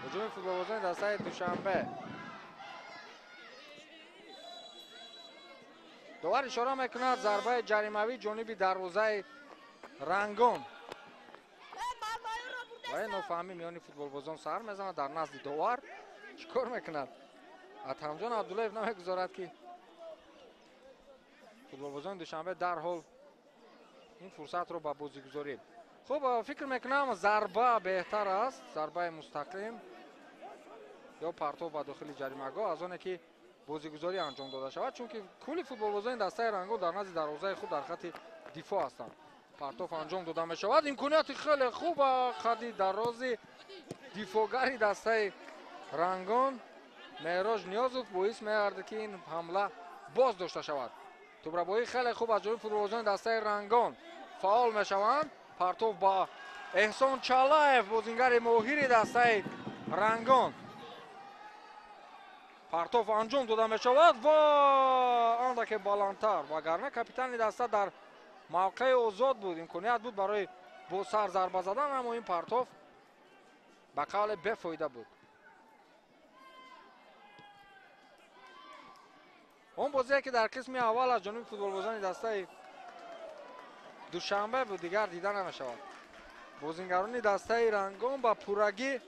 Ҳуҷуми футболбозони дастаи Душанбе. Довар ишора мекунад зарбаи ҷаримавӣ ҷониби дарвозаи Рангон. Ва ин нофаҳмӣ миёни футболбозон сар мезанад. Дар назди довар чӣ кор мекунад? Атамҷон Абдуллаев намегузорад, ки футболбозони Душанбе дарҳол ин фурсатро ба бозигузорӣ. Хуб, фикр мекунам зарба беҳтар аст, зарбаи мустақим ё партов ба дохили ҷаримагоҳ аз оне ки бозигузорӣ анҷом дода шавад, чунки кулли футболбозони дастаи Рангон дар назди дарвозаи худ дар хатти дифоъ ҳастанд. Партов анҷом дода мешавад. Имконияти хеле хуб қадди дарози дифоъгари дастаи Рангон Меҳроҷ Ниёзов боис мегардад, ки ин ҳамла боз дошта шавад. Тӯбрабоӣ хеле хуб аз ҷониби футболбозони дастаи Рангон фаъол мешаванд. Партов ба Эҳсон Чалаев, бозингари моҳири дастаи Рангон. Партов анҷом дода мешавад ва андаке баландтар, вагарна капитани даста дар мавқеи озод буд, имконият буд барои бо сар зарба задан, аммо ин партов ба қавле бефоида буд. Он бозие ки дар қисми аввал аз ҷониби футболбозони дастаи Душанбе буд, дигар дида намешавад. Бозингарони дастаи Рангон ба пуррагӣ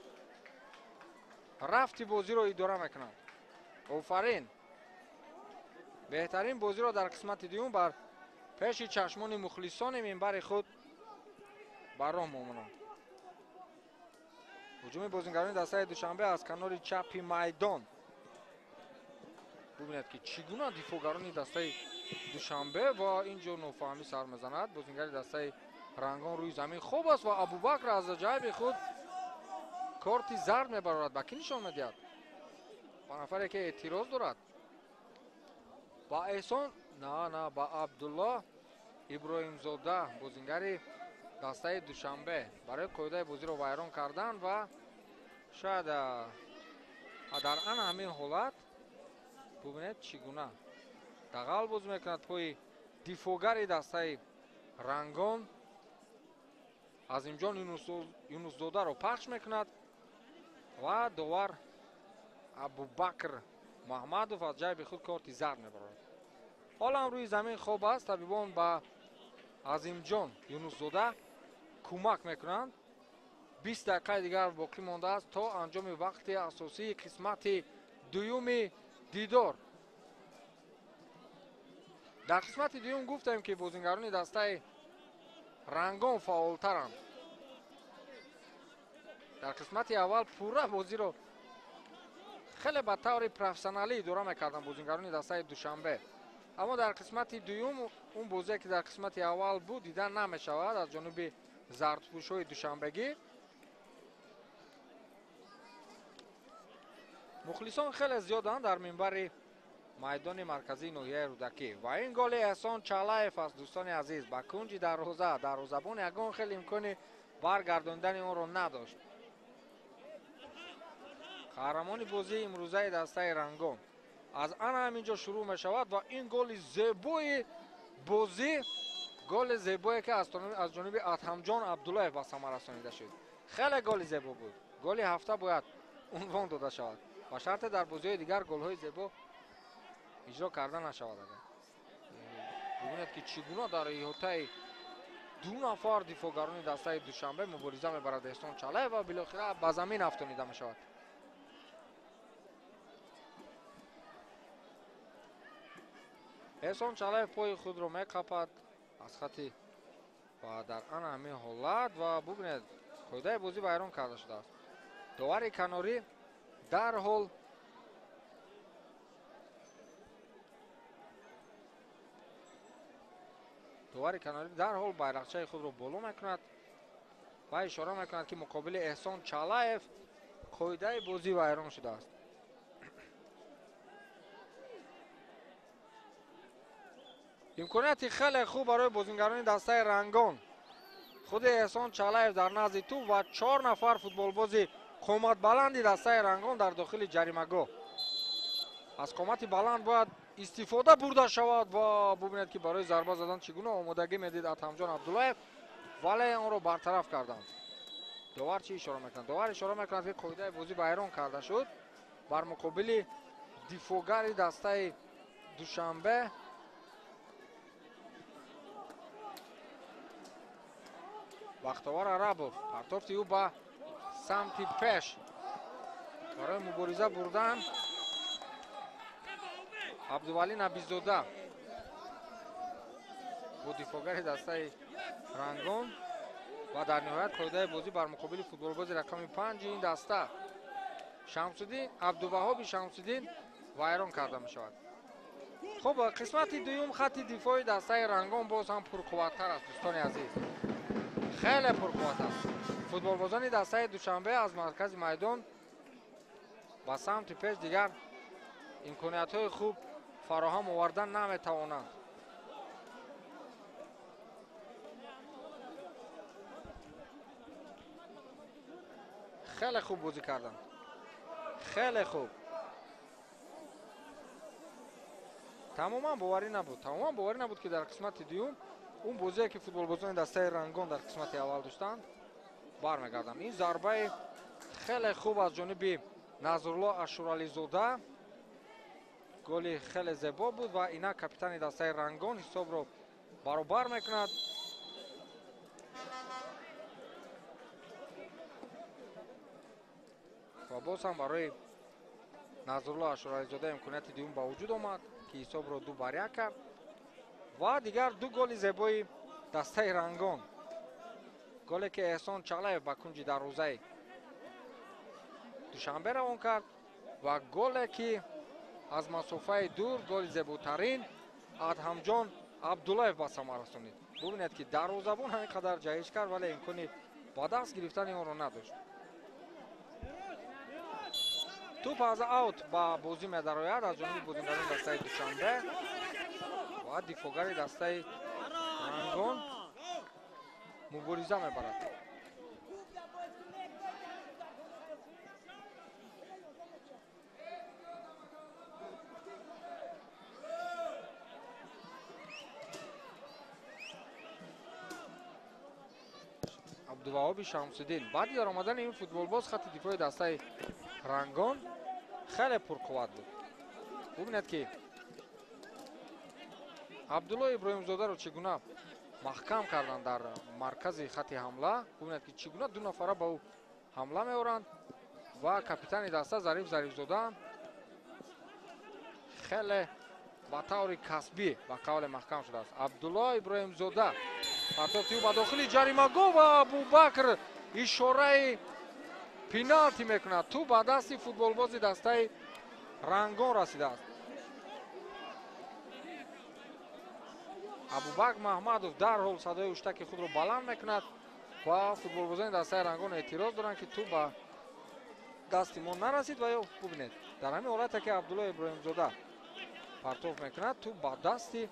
рафти бозиро идора мекунанд. Офарин! Беҳтарин бозиро дар қисмати дуюм бар пеши чашмони мухлисони минбари худ бар роҳ мемонанд. Ҳуҷуми бозингарони дастаи Душанбе аз канори чапи майдон. Бубинед ки чӣ гуна дифоъгарони дастаи Душанбе ва ин ҷо нофаҳмӣ сар мезанад. Бозингари дастаи Рангон рӯи замин хоб аст ва Абубакр аз ҷайби худ корти зард мебарорад. Ба кӣ нишон медиҳад? Ба нафаре ки эътироз дорад. Ба Эҳсон, на, ба Абдуллоҳ Иброҳимзода, бозингари дастаи Душанбе, барои қоидаи бозиро вайрон кардан ва шояд дар ана ҳамин ҳолат бубинед чӣ гуна дағал боз мекунад пои дифоъгари дастаи Рангон. Азимҷон Юнусзодаро пахш мекунад ва довар Абубакр Маҳмадов аз ҷайби худ корти зард мебарорад. Ҳоло ҳам рӯи замин хоб аст. Табибон ба Азимҷон Юнусзода кӯмак мекунанд. 20 дақиқаи дигар боқӣ мондааст то анҷоми вақти асосии қисмати дуюми дидор. Дар қисмати дуюм гуфтем ки бозингарони дастаи Рангон фаъолтаранд. Дар қисмати аввал пурра бозиро хеле ба таври профессионалӣ идора мекарданд бозингарони дастаи Душанбе, аммо дар қисмати дуюм он бозие ки дар қисмати аввал буд дида намешавад аз ҷониби зардпӯшҳои душанбегӣ. Мухлисон хеле зиёданд дар минбари майдони марказии ноҳияи Рӯдакӣ ва ин голи Эҳсон Чалаев аст, дӯстони азиз, ба кунҷи дарвоза. Дарвозабон ягон хел имкони баргардондани онро надошт. Қаҳрамони бозии имрӯзаи дастаи Рангон аз ана ҳамин ҷо шурӯъ мешавад ва ин голи зебои бозӣ, голи зебое ки аз ҷониби Адҳамҷон Абдуллоев ба самар расонида шуд. Хеле голи зебо буд. Голи ҳафта бояд унвон дода шавад. Ба шарте дар бозиҳои дигар голҳои зебо иҷро карда нашавад. Агар бубинед ки чӣ гуна дар иҳотаи ду нафар дифоъгарони дастаи Душанбе мубориза мебарад Эҳсон Чалаев ва билохира ба замин афтонида мешавад. Эҳсон Чалаев пои худро меқапад аз хати ва дар ана ҳамин ҳолат ва бубинед қоидаи бозӣ вайрон карда шудааст. Довари канорӣ дарҳол байрақчаи худро боло мекунад ва ишора мекунад ки муқобили Эҳсон Чалаев қоидаи бозӣ вайрон шудааст. Имконияти хеле хуб барои бозингарони дастаи Рангон. Худи Эҳсон Чалаев дар назди тӯб ва 4 нафар футболбози қоматбаланди дастаи Рангон дар дохили ҷаримагоҳ. Аз қомати баланд бояд истифода бурда шавад ва бубинед ки барои зарба задан чӣ гуна омодагӣ медид Адҳамҷон Абдуллоев, вале онро бартараф карданд. Довар чӣ ишора мекунад? Довар ишора мекунад ки қоидаи бозӣ вайрон карда шуд бар муқобили дифоъгари дастаи Душанбе. Бахтовар Арабов партофти ӯ ба самти пеш барои мубориза бурдан Абдувалӣ Набизода бо дифоъгари дастаи Рангон ва дар ниҳоят қоидаи бозӣ бар муқобили футболбози рақами 5 ин даста Шамсуддин Абдуваҳоби Шамсуддин вайрон карда мешавад. Хуб, қисмати дуюм хатти дифои дастаи Рангон боз ҳам пурқувваттар аст, дӯстони азиз. Хеле пурқувват аст. Футболбозони дастаи Душанбе аз маркази майдон ба самти пеш дигар имкониятҳои хуб фароҳам овардан наметавонанд. Хеле хуб бозӣ карданд, хеле хуб. Тамоман боварӣ набуд, тамоман боварӣ набуд, ки дар қисмати дуюм он бозие, ки футболбозони дастаи Рангон дар қисмати аввал доштанд, бармегарданд. Ин зарбаи хеле хуб аз ҷониби Назрулло Ашурализода, голи хеле зебо буд ва инак капитани дастаи Рангон ҳисобро баробар мекунад. Ва боз ҳам барои Назрулло Ашурализода имконияти дуюм ба вуҷуд омад, ки ҳисобро 2-1 кард. Ва дигар ду голи зебои дастаи Рангон, голе ки Эҳсон Чалаев ба кунҷи дарвозаи Душанбе равон кард ва голе ки аз масофаи дур, голи зеботарин Адҳамҷон Абдуллаев ба самар расонид. Бубинед, ки дарвозабон ҳамин қадар ҷаҳиш кард, вале имкони ба даст гирифтани онро надошт. Туп аз аут ба бозӣ медарояд аз ҷониби бозингарони дастаи Душанбе ва дифоъгари дастаи Рангон мубориза мебарад. Абдуваҳоби Шамсиддин баъди даромадани ин футболбоз хатти дифои дастаи Рангон хеле пурқувват буд. Бубинед, ки Абдулло Иброҳимзодаро чӣ гуна маҳкам карданд дар маркази хатти ҳамла. Бубинед, ки чӣ гуна ду нафара ба ӯ ҳамла меоранд ва капитани даста Зариф Зарифзода хеле ба таври касбӣ ба қавле маҳкам шудааст. Абдулло Иброҳимзода партофти ӯ ба дохили ҷаримагоҳ ва Абубакр ишораи пеналти мекунад. Тӯп ба дасти футболбози дастаи Рангон расидааст. Абубакр Маҳмадов дарҳол садои ҳуштаки худро баланд мекунад ва футболбозони дастаи Рангон эътироз доранд, ки тӯп ба дасти мо нарасид. Ва ё бубинед, дар ҳамин ҳолате ки Абдулло Иброҳимзода партоф мекунад, тӯп ба дасти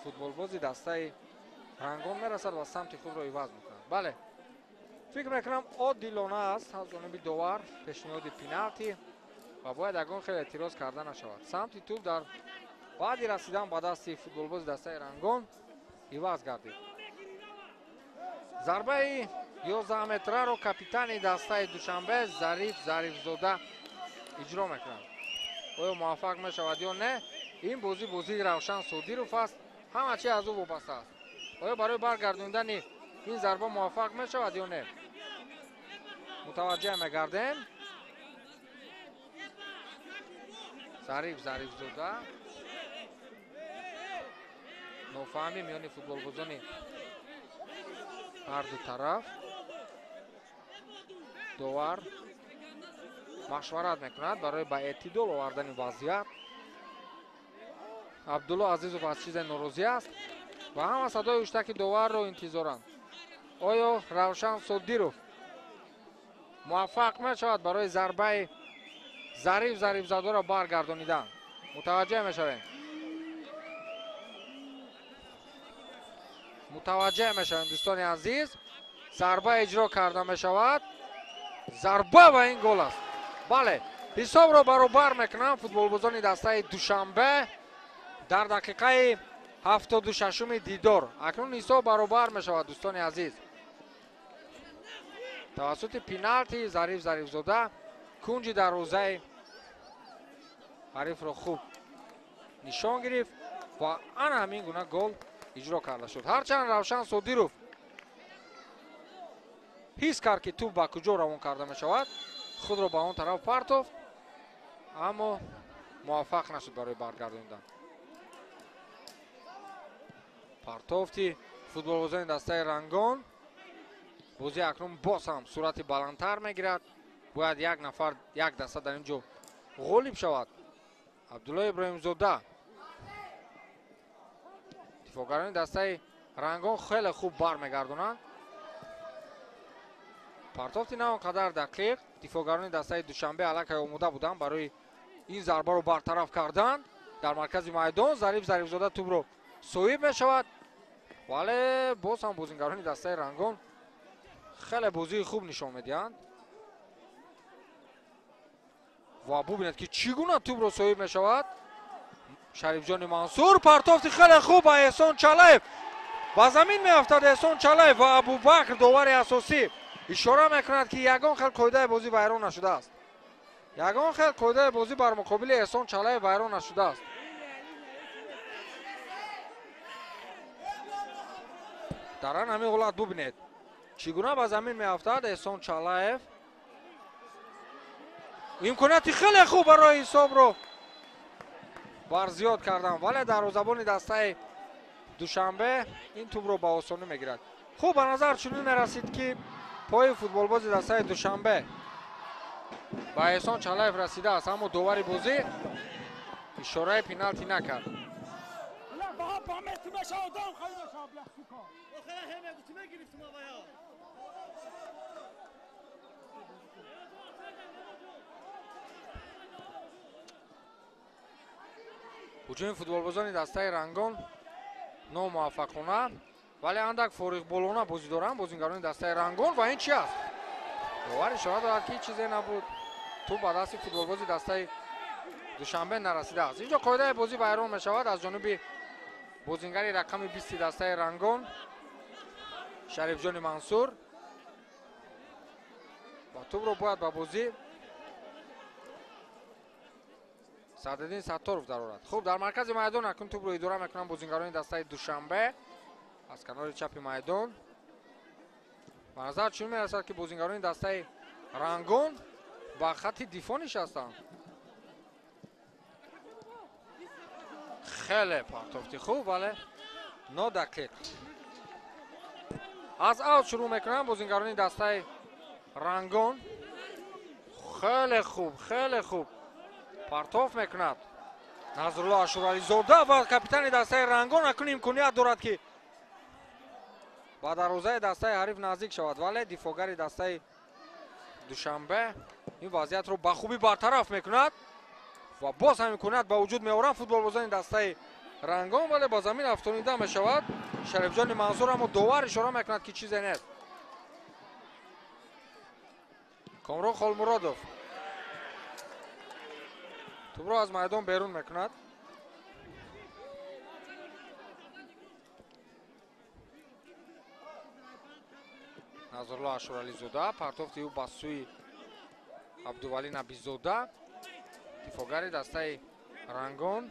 футболбози дастаи Рангон мерасад ва самти худро иваз мекунад. Бале, фикр мекунам одилона аст аз ҷониби довар пешниҳоди пеналти ва бояд ягон хел эътироз карда нашавад. Самти тӯп дар баъди расидан ба дасти футболбози дастаи Рангон иваз гардид. Зарбаи 11 метраро капитани дастаи Душанбе Зариф Зарифзода иҷро мекунад. Оё муваффақ мешавад ё не? Ин бозӣ бозии Равшан Содиров аст, ҳама чи аз ӯ вобаста аст. Оё барои баргардондани ин зарба муваффақ мешавад ё не? Мутаваҷҷеҳ мегардем. Зариф Зарифзода, нофаҳмӣ миёни футболбозони ҳар ду тараф. Довар машварат мекунад барои ба эътидол овардани вазъият. Абдулло Азизов аз чизе норозӣ аст ва ҳама садои ҳуштаки доварро интизоранд. Оё Равшан Содиров муваффақ мешавад барои зарбаи Зариф Зарифзодаро баргардонидан? Мутаваҷҷеҳ мешавем. Мутаваҷҷеҳ мешавем, дӯстони азиз. Зарба иҷро карда мешавад. Зарба ва ин гол аст. Бале, ҳисобро баробар мекунанд футболбозони дастаи Душанбе дар дақиқаи 76-уми дидор. Акнун ҳисоб баробар мешавад, дӯстони азиз. Тавассути пеналти Зариф Зарифзода кунҷи дарвозаи ҳарифро хуб нишон гирифт ва ана ҳамин гуна гол иҷро карда шуд. Ҳарчанд Равшан Содиров ҳис кард, ки тӯп ба куҷо равон карда мешавад, худро ба он тараф партофт, аммо муваффақ нашуд барои баргардондан. Партофти футболбозони дастаи Рангон. Бозӣ акнун боз ҳам суръати баландтар мегирад. Бояд як нафар, як даста дар ин ҷо ғолиб шавад. Абдулло Иброҳимзода. Дифоъгарони дастаи Рангон хеле хуб бармегардонанд. Партофти на он қадар дақиқ. Дифоъгарони дастаи Душанбе аллакай омода буданд барои ин зарбаро бартараф кардан. Дар маркази майдон Зариф Зарифзода тӯбро соҳиб мешавад, вале боз ҳам бозингарони дастаи Рангон хеле бозии хуб нишон медиҳанд. Ва бубинед, ки чӣ гуна тӯбро соҳиб мешавад Шарифҷони Мансур. Партофти хеле хуб ба Эҳсон Чалаев. Ба замин меафтад Эҳсон Чалаев ва Абубакр, довари асосӣ, ишора мекунад, ки ягон хел қоидаи бозӣ вайрон нашудааст. Ягон хел қоидаи бозӣ бар муқобили Эҳсон Чалаев вайрон нашудааст. Дар ан ҳамин ҳолат бубинед, чӣ гуна ба замин меафтад Эҳсон Чалаев. Имконияти хеле хуб барои ҳисобро барзиёд кардан, вале дарвозабони дастаи Душанбе ин тӯбро ба осонӣ мегирад. Хуб, ба назар чунин мерасид, ки пои футболбози дастаи Душанбе ба Эҳсон Чалаев расидааст, аммо довари бозӣ ишораи пеналти накард. Ҳуҷуми футболбозони дастаи Рангон номуваффақона, вале андак фориғболона бозӣ доранд бозингарони дастаи Рангон. Ва ин чи аст? Довар ишора дорад, ки чизе набуд, тӯб ба дасти футболбози дастаи Душанбе нарасидааст. Инҷо қоидаи бозӣ вайрон мешавад аз ҷониби бозингари рақами 20 дастаи Рангон Шарифҷони Мансур ва тӯбро бояд ба бозӣ Садриддин Сатторов дарорад. Хуб, дар маркази майдон акнун тӯбро идора мекунанд бозингарони дастаи Душанбе аз канори чапи майдон. Ба назар чунин мерасад, ки бозингарони дастаи Рангон ба хатти дифоъ нишастанд. Хеле партофти хуб, вале нодақиқ. Аз аут шурӯъ мекунанд бозингарони дастаи Рангон. Хеле хуб, хеле хуб партоф мекунад Назрулло Ашурализода ва капитани дастаи Рангон акнун имконият дорад, ки ба дарвозаи дастаи ҳариф наздик шавад, вале дифоъгари дастаи Душанбе ин вазъиятро ба хубӣ бартараф мекунад ва боз ҳам имконият ба вуҷуд меоранд футболбозони дастаи Рангон, вале ба замин афтонида мешавад Шарифҷони Мансур, аммо довар ишора мекунад, ки чизе нест. Комрон Холмуродов тӯбро аз майдон берун мекунад. Назрулло Ашурализода, партофти ӯ ба сӯи Абдувалӣ Набизода, дифоъгари дастаи Рангон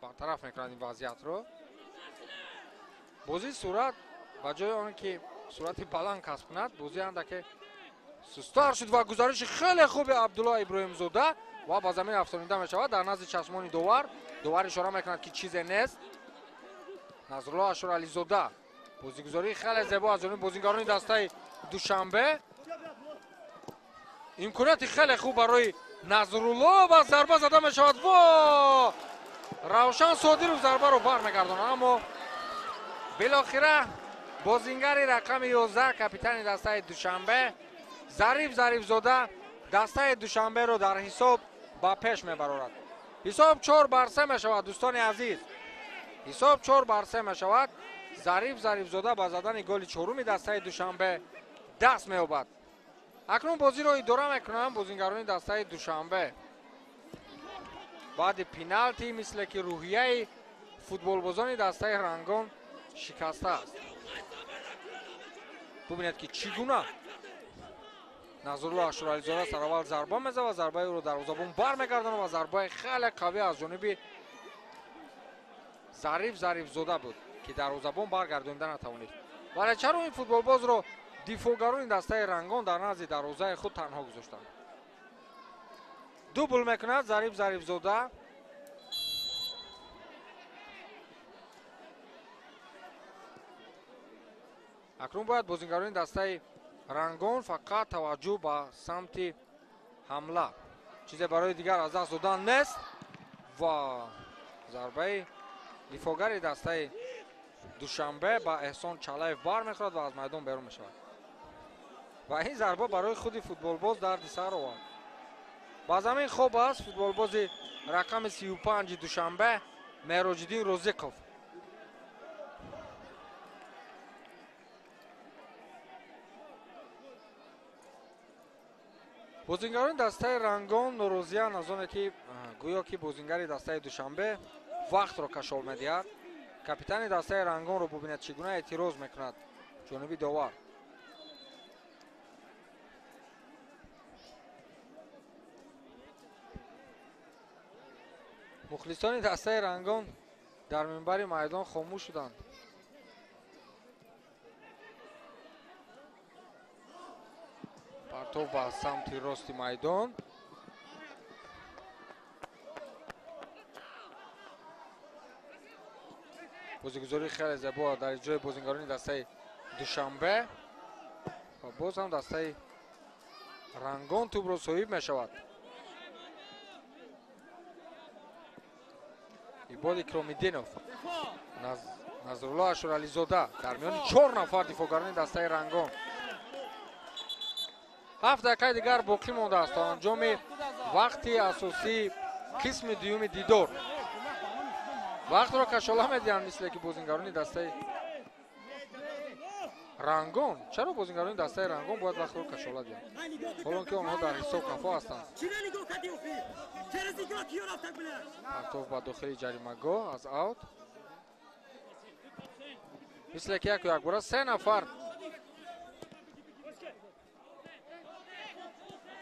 бартараф мекунад ин вазъиятро. Бозӣ сурат ба ҷои он ки сурати баланд касб кунад, бозӣ андаке сустар шуд ва гузариши хеле хуби Абдулло Иброҳимзода ва ба замин афтонида мешавад дар назди чашмони довар. Довар ишора мекунад, ки чизе нест. Назрулло Ашурализода, бозигузории хеле зебо аз ҷониби бозингарони дастаи Душанбе. Имконияти хеле хуб барои Назрулло ва зарба зада мешавад. Во! Равшан Содиров зарбаро бармегардонад, аммо билохира бозингари рақами 11, капитани дастаи Душанбе Зариф Зарифзода дастаи Душанберо дар ҳисоб ба пеш мебарорад. Ҳисоб 4-3 мешавад, дӯстони азиз. Ҳисоб 4-3 мешавад. Зариф Зарифзода ба задани голи чоруми дастаи Душанбе даст меёбад. Акнун бозиро идора мекунанд бозингарони дастаи Душанбе. Баъди пеналти, мисле ки рӯҳияи футболбозони дастаи Рангон шикастааст. Бубинед, ки чӣ гуна Назрулло Ашурализода сараввал зарба мезад ва зарбаи ӯро дарвозабон бармегардонад ва зарбаи хеле қавӣ аз ҷониби Зариф Зарифзода буд, ки дарвозабон баргардонида натавонист. Вале чаро ин футболбозро дифоъгарони дастаи Рангон дар назди дарвозаи худ танҳо гузоштанд? Дубл мекунад Зариф Зарифзода. Акнун бояд бозингарони дастаи Рангон фақат таваҷҷӯҳ ба самти ҳамла, чизе барои дигар аз даст додан нест ва зарбаи дифоъгари дастаи Душанбе ба Эҳсон Чалаев бармехӯрад ва аз майдон берун мешавад. Ва ин зарба барои худи футболбоз дарди сар овард. Ба замин хоб аст футболбози рақами 35 Душанбе Мероҷиддин Розиқов. Бозингарони дастаи Рангон норозиянд аз оне ки гӯё ки бозингари дастаи Душанбе вақтро кашол медиҳад. Капитани дастаи Рангонро бубинад, чӣ гуна эътироз мекунад ҷониби довар. Мухлисони дастаи Рангон дар минбари майдон хомӯш шуданд. Партов ба самти рости майдон. Бозигузории хеле зебо дар иҷрои бозингарони дастаи Душанбе ва боз ҳам дастаи Рангон тӯбро соҳиб мешавад. Ибод Икромиддинов, Назрулло Ашурализода дар миёни 4 нафар дифоъгарони дастаи Рангон. 7 дақиқаи дигар боқӣ мондааст то анҷоми вақти асосии қисми дуюми дидор. Вақтро кашола медиҳанд, мисле ки бозингарони дастаи Рангон. Чаро бозингарони дастаи Рангон бояд вақтро кашола диҳанд, ҳолон ки онҳо дар ҳисоб қафо ҳастанд? Партов ба дохили ҷаримагоҳ аз аут. Мисле ки яку якбора 3 нафар.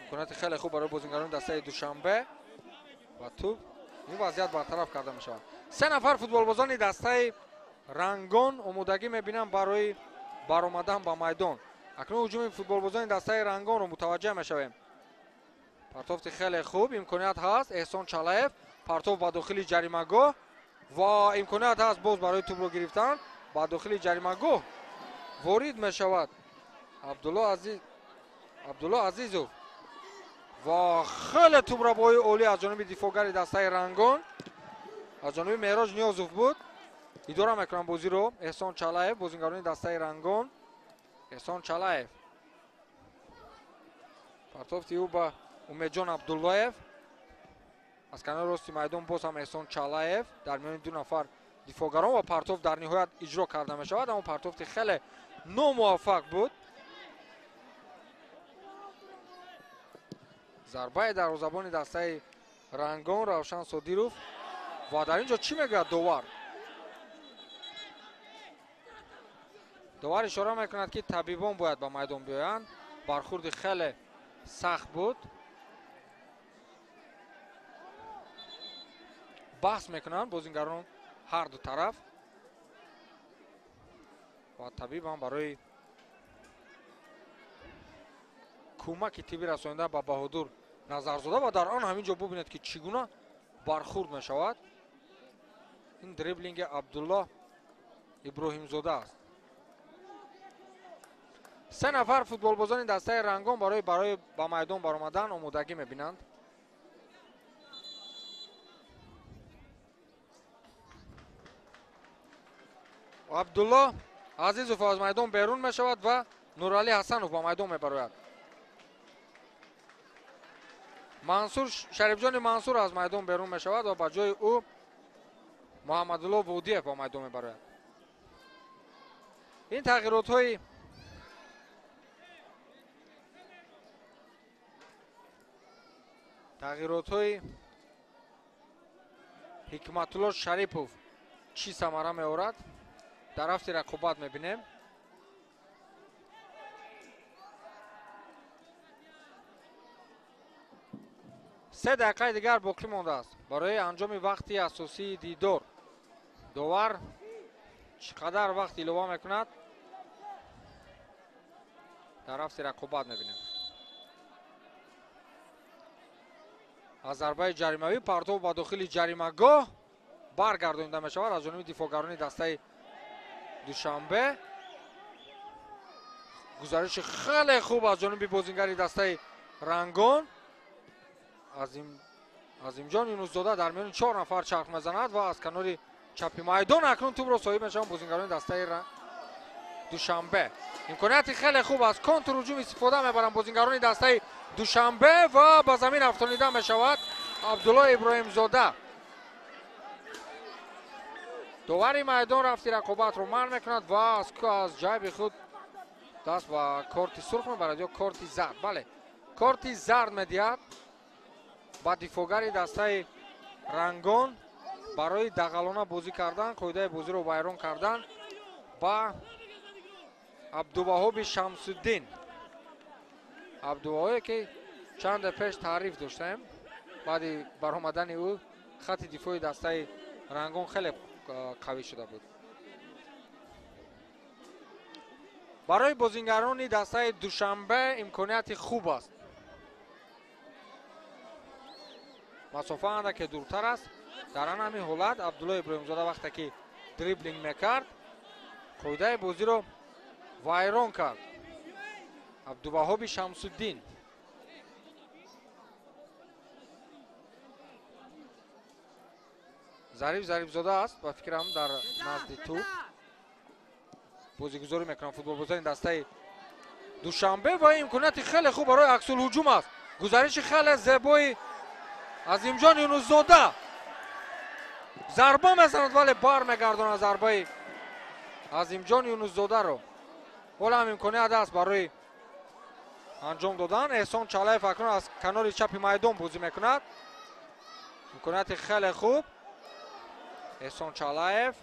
Имконияти хеле хуб барои бозингарони дастаи Душанбе ва тӯб ин вазъият бартараф карда мешавад. 3 нафар футболбозони дастаи Рангон омодагӣ мебинанд барои баромадан ба майдон. Акнун ҳуҷуми футболбозони дастаи Рангонро мутаваҷҷеҳ мешавем. Партофти хеле хуб, имконият ҳаст. Эҳсон Чалаев партоф ба дохили ҷаримагоҳ ва имконият ҳаст боз барои тӯбро гирифтан. Ба дохили ҷаримагоҳ ворид мешавад Абдулло Азизов ва хеле тӯбрабои олӣ аз ҷониби дифоъгари дастаи Рангон, аз ҷониби Меҳроҷ Ниёзов буд. Идора мекунанд бозиро Эҳсон Чалаев, бозингарони дастаи Рангон. Эҳсон Чалаев партофти ӯ ба Умедҷон Абдуллоев. Аз канори рости майдон боз ҳам Эҳсон Чалаев дар миёни 2 нафар дифоъгарон ва партоф дар ниҳоят иҷро карда мешавад, аммо партофти хеле номуваффақ буд. Зарбаи дарвозабони дастаи Рангон Равшан Содиров ва дар ин ҷо чӣ мегӯяд довар? Довар ишора мекунад, ки табибон бояд ба майдон биёянд. Бархурди хеле сахт буд. Баҳс мекунанд бозингарон ҳар ду тараф ва табиб ҳам барои кӯмаки тиббӣ расонида ба Баҳодур Назарзода ва дар он ҳамин ҷо бубинед, ки чӣ гуна бархурд мешавад. Ин дриблинги Абдулло Иброҳимзода аст. 3 нафар футболбозони дастаи Рангон барои ба майдон баромадан омодагӣ мебинанд. Абдулло Азизов аз майдон берун мешавад ва Нуралӣ Ҳасанов ба майдон мебарояд. Мансур Шарифҷони Мансур аз майдон берун мешавад ва ба ҷои ӯ Муҳаммадулло Водиев ба майдон мебарояд. Ин тағйиротҳои Ҳикматулло Шарипов чӣ самара меорад, дар рафти рақобат мебинем. Се дақиқаи дигар боқӣ мондааст барои анҷоми вақти асосии дидор. Довар чӣ қадар вақт илова мекунад, дар рафти рақобат мебинем. Аз зарбаи ҷаримавӣ партов ба дохили ҷаримагоҳ баргардонида мешавад аз ҷониби дифоъгарони дастаи Душанбе. Гузариши хеле хуб аз ҷониби бозингари дастаи Рангон. Азимҷон Юнусзода дар миёни 4 нафар чарх мезанад ва аз канори чапи майдон акнун тӯбро соҳиб мешаванд бозингарони дастаи Душанбе. Имконияти хеле хуб аз контрҳуҷум истифода мебаранд бозингарони дастаи Душанбе ва ба замин афтонида мешавад Абдулло Иброҳимзода. Довари майдон рафти рақобатро манъ мекунад ва аз ҷайби худ даст ба корти сурх мебарад ё корти зард. Бале, Корти зард медиҳад ба дифоъгари дастаи Рангон барои дағалона бозӣ кардан, қоидаи бозиро вайрон кардан ба Абдуваҳоби Шамсуддин. Абдуваҳое ки чанде пеш таъриф доштаем, баъди баромадани ӯ хати дифои дастаи Рангон хеле қавӣ шуда буд. Барои бозингарони дастаи Душанбе имконияти хуб аст. Масофа андаке дуртар аст. Дар ан ҳамин ҳолат Абдулло Иброҳимзода вақте ки дриблинг мекард, қоидаи бозиро вайрон кард. Абдуваҳоби Шамсуддин. Зариф Зарифзода аст ба фикрам дар назди тӯб бозигузорӣ мекунанд футболбозони дастаи Душанбе ва имконияти хеле хуб барои аксулҳуҷум аст. Гузариши хеле зебои Азимҷон Юнусзода. Зарба мезанад, вале бармегардонад зарбаи Азимҷон Юнусзодаро. Ҳоло ҳам имконият аст барои анҷом додан. Эҳсон Чалаев акнун аз канори чапи майдон бозӣ мекунад. Имконияти хеле хуб. Эҳсон Чалаев.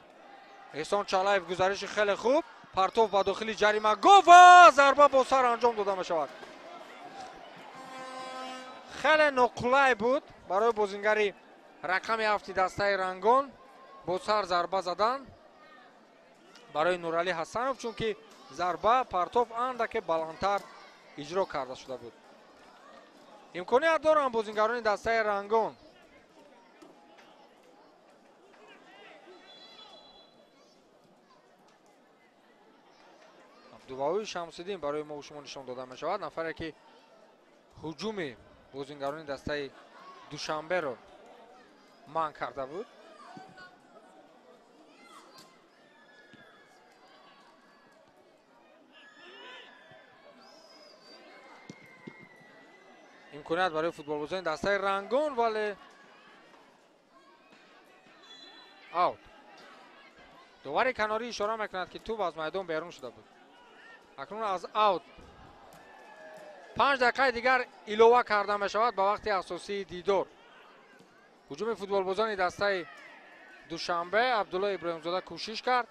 Эҳсон Чалаев гузариши хеле хуб. Партов ба дохили ҷаримагоҳ ва зарба бо сар анҷом дода мешавад. Хеле ноқулай буд барои бозингари рақами 7 дастаи Рангон бо сар зарба задан барои Нуралӣ Ҳасанов, чунки зарба партов андаке баландтар иҷро карда шуда буд. Имконият доранд бозингарони дастаи Рангон. Абдуваҳоби Шамсиддин барои мо шумо нишон дода мешавад, нафаре ки ҳуҷуми бозингарони дастаи Душанберо манъ карда буд. Имконият барои футболбозони дастаи Рангон, вале аут. Довари канорӣ ишора мекунад, ки тӯб аз майдон берун шуда буд. Акнун аз аут 5 дақиқаи дигар илова карда мешавад ба вақти асосии дидор. Ҳуҷуми футболбозони дастаи Душанбе Абдулло Иброҳимзода кӯшиш кард.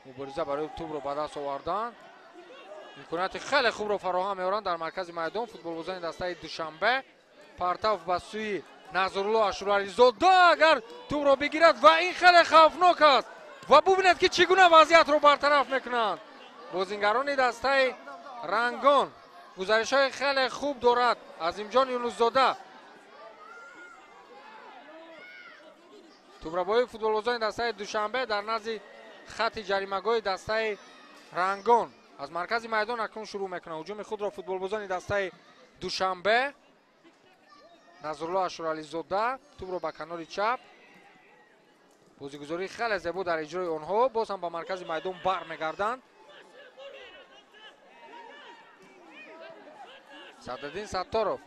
Мубориза барои тӯбро ба даст овардан. Имконияти хеле хубро фароҳам меоранд дар маркази майдон футболбозони дастаи Душанбе. Партав ба сӯи Назрулло Ашурализода агар тӯбро бигирад ва ин хеле хавфнок аст. Ва бубинед ки чӣ гуна вазъиятро бартараф мекунанд. Бозингарони дастаи Рангон гузаришҳои хеле хуб дорад Азимҷон Юнусзода. Тӯбрабои футболбозони дастаи Душанбе дар назди хати ҷаримагоҳи дастаи Рангон аз маркази майдон акнун шурӯъ мекунанд ҳуҷуми худро футболбозони дастаи Душанбе. Назрулло Ашурализода тӯбро ба канори чап. Бозигузории хеле зебо дар иҷрои онҳо. Боз ҳам ба маркази майдон бармегарданд. Садриддин Сатторов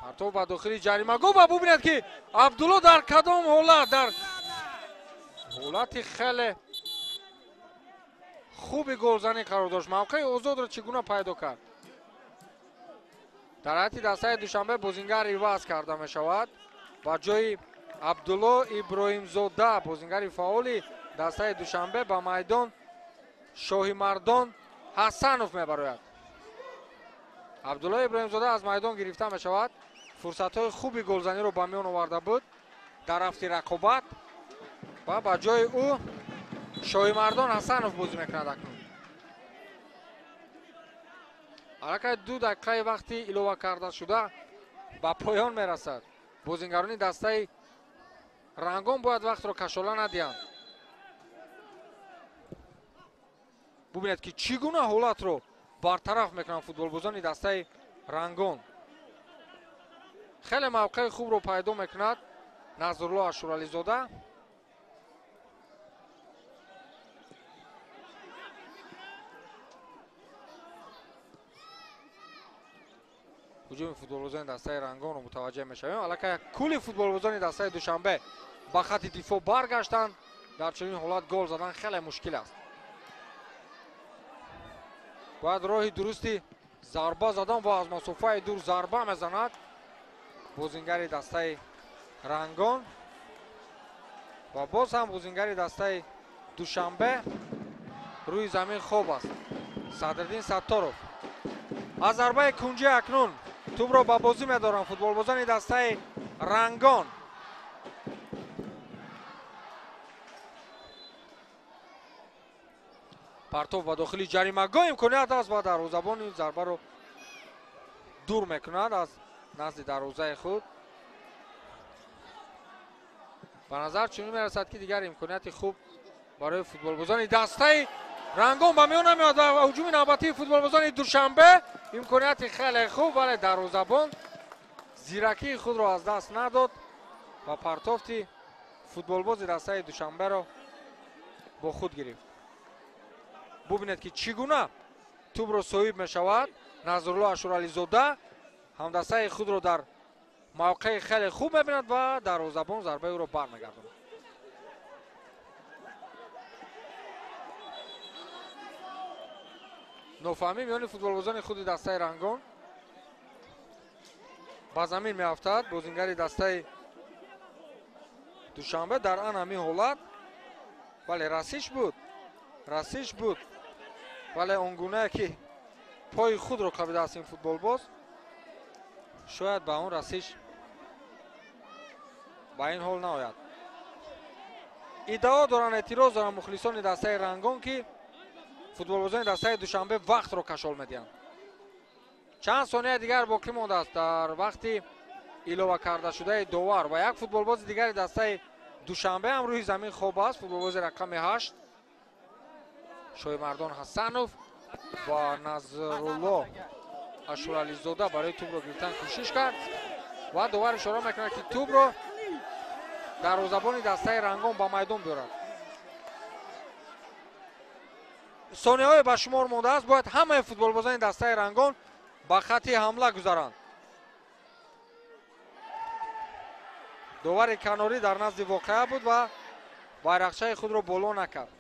партов ба дохили ҷаримагоҳ ва бубинед ки Абдулло дар кадом ҳолат, дар ҳолати хеле хуби голзанӣ қарор дошт. Мавқеи озодро чӣ гуна пайдо кард? Дар ҳайати дастаи Душанбе бозингар иваз карда мешавад. Ба ҷои Абдулло Иброҳимзода, бозингари фаъоли дастаи Душанбе, ба майдон Шоҳимардон Ҳасанов мебарояд. Абдулло Иброҳимзода аз майдон гирифта мешавад. Фурсатҳои хуби голзаниро ба миён оварда буд дар рафти рақобат ва ба ҷои ӯ Шоҳимардон Ҳасанов бозӣ мекунад акнун. Аллакай 2 дақиқаи вақти илова карда шуда ба поён мерасад. Бозингарони дастаи Рангон бояд вақтро кашола надиҳанд. Бубинед ки чӣ гуна ҳолатро бартараф мекунанд футболбозони дастаи Рангон. Хеле мавқеи хубро пайдо мекунад Назрулло Ашурализода. Ҳуҷуми футболбозони дастаи Рангонро мутаваҷҷеҳ мешавем. Аллакай кулли футболбозони дастаи Душанбе ба хати дифоъ баргаштанд. Дар чунин ҳолат гол задан хеле мушкил аст. Бояд роҳи дурусти зарба задан ва аз масофаи дур зарба мезанад бозингари дастаи Рангон ва боз ҳам бозингари дастаи Душанбе рӯи замин хоб аст. Садриддин Сатторов аз зарбаи кунҷӣ акнун тӯбро ба бозӣ медоранд футболбозони дастаи Рангон. Партов ба дохили ҷаримагоҳ имконият аст ва дарвозабон ин зарбаро дур мекунад аз назди дарвозаи худ. Ба назар чунин мерасад, ки дигар имконияти хуб барои футболбозони дастаи Рангон ба миён намеояд ва ҳуҷуми навбатии футболбозони Душанбе имконияти хеле хуб, вале дарвозабон зиракии худро аз даст надод ва партофти футболбози дастаи Душанберо бо худ гирифт. Бубинед, ки чӣ гуна тӯбро соҳиб мешавад Назрулло Ашурализода, ҳамдастаи худро дар мавқеи хеле хуб мебинад ва дарвозабон зарбаи ӯро бармегардонад. Нофаҳмӣ миёни футболбозони худи дастаи Рангон. Ба замин меафтад бозингари дастаи Душанбе дар ан ҳамин ҳолат, вале расиш буд, расиш буд, вале он гунае ки пои худро қабидааст ин футболбоз, шояд ба он расиш ба ин ҳол наояд. Иддао доранд, эътироз доранд мухлисони дастаи Рангон, ки футболбозони дастаи Душанбе вақтро кашол медиҳанд. Чанд сонияи дигар боқӣ мондааст дар вақти илова кардашудаи довар ва як футболбози дигари дастаи Душанбе ҳам рӯи замин хоб аст, футболбози рақами 8 Шоҳимардон Ҳасанов ва Назрулло Ашурализода барои тӯбро гирифтан кӯшиш кард ва довар ишора мекунад, ки тӯбро дарвозабони дастаи Рангон ба майдон биёрад. Сонияҳое ба шумор мондааст, бояд ҳамаи футболбозони дастаи Рангон ба хатти ҳамла гузаранд. Довари канорӣ дар назди воқеа буд ва байрақчаи худро боло накард.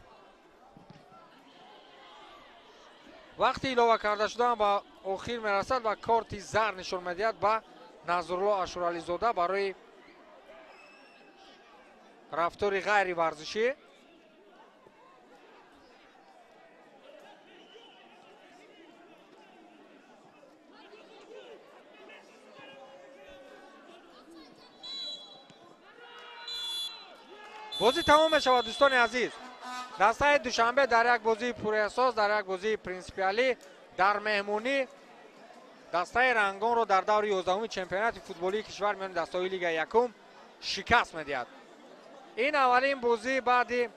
Вақти илова карда шудаам ба охир мерасад ва корти зар нишон медиҳад ба Назрулло Ашурализода барои рафтори ғайриварзишӣ. Бозӣ тамом мешавад, дӯстони азиз. Дастаи Душанбе дар як бозии пурэҳсос, дар як бозии принсипиалӣ, дар меҳмонӣ дастаи Рангонро дар даври 11-уми чемпионати футболии кишвар миёни дастаҳои Лигаи якум шикаст медиҳад. Ин аввалин бозӣ баъди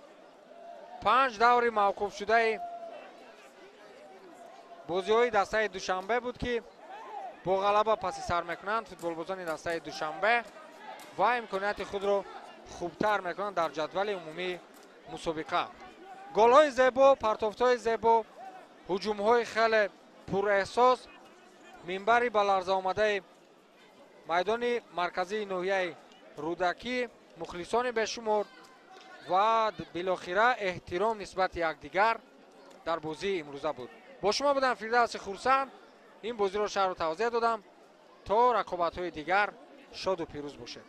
5 даври мавқуфшудаи бозиҳои дастаи Душанбе буд, ки бо ғалаба паси сар мекунанд футболбозони дастаи Душанбе ва имконияти худро хубтар мекунанд дар ҷадвали умумии мусобиқа. Голҳои зебо, партофтҳои зебо, ҳуҷумҳои хеле пурэҳсос, минбари ба ларза омадаи майдони марказии ноҳияи Рӯдакӣ, мухлисони бешумор ва билохира эҳтиром нисбати якдигар дар бозии имрӯза буд. Бо шумо будам Фирдавси Хурсанд. Ин бозиро шаҳру тавзеҳ додам. То рақобатҳои дигар шоду пирӯз бошед.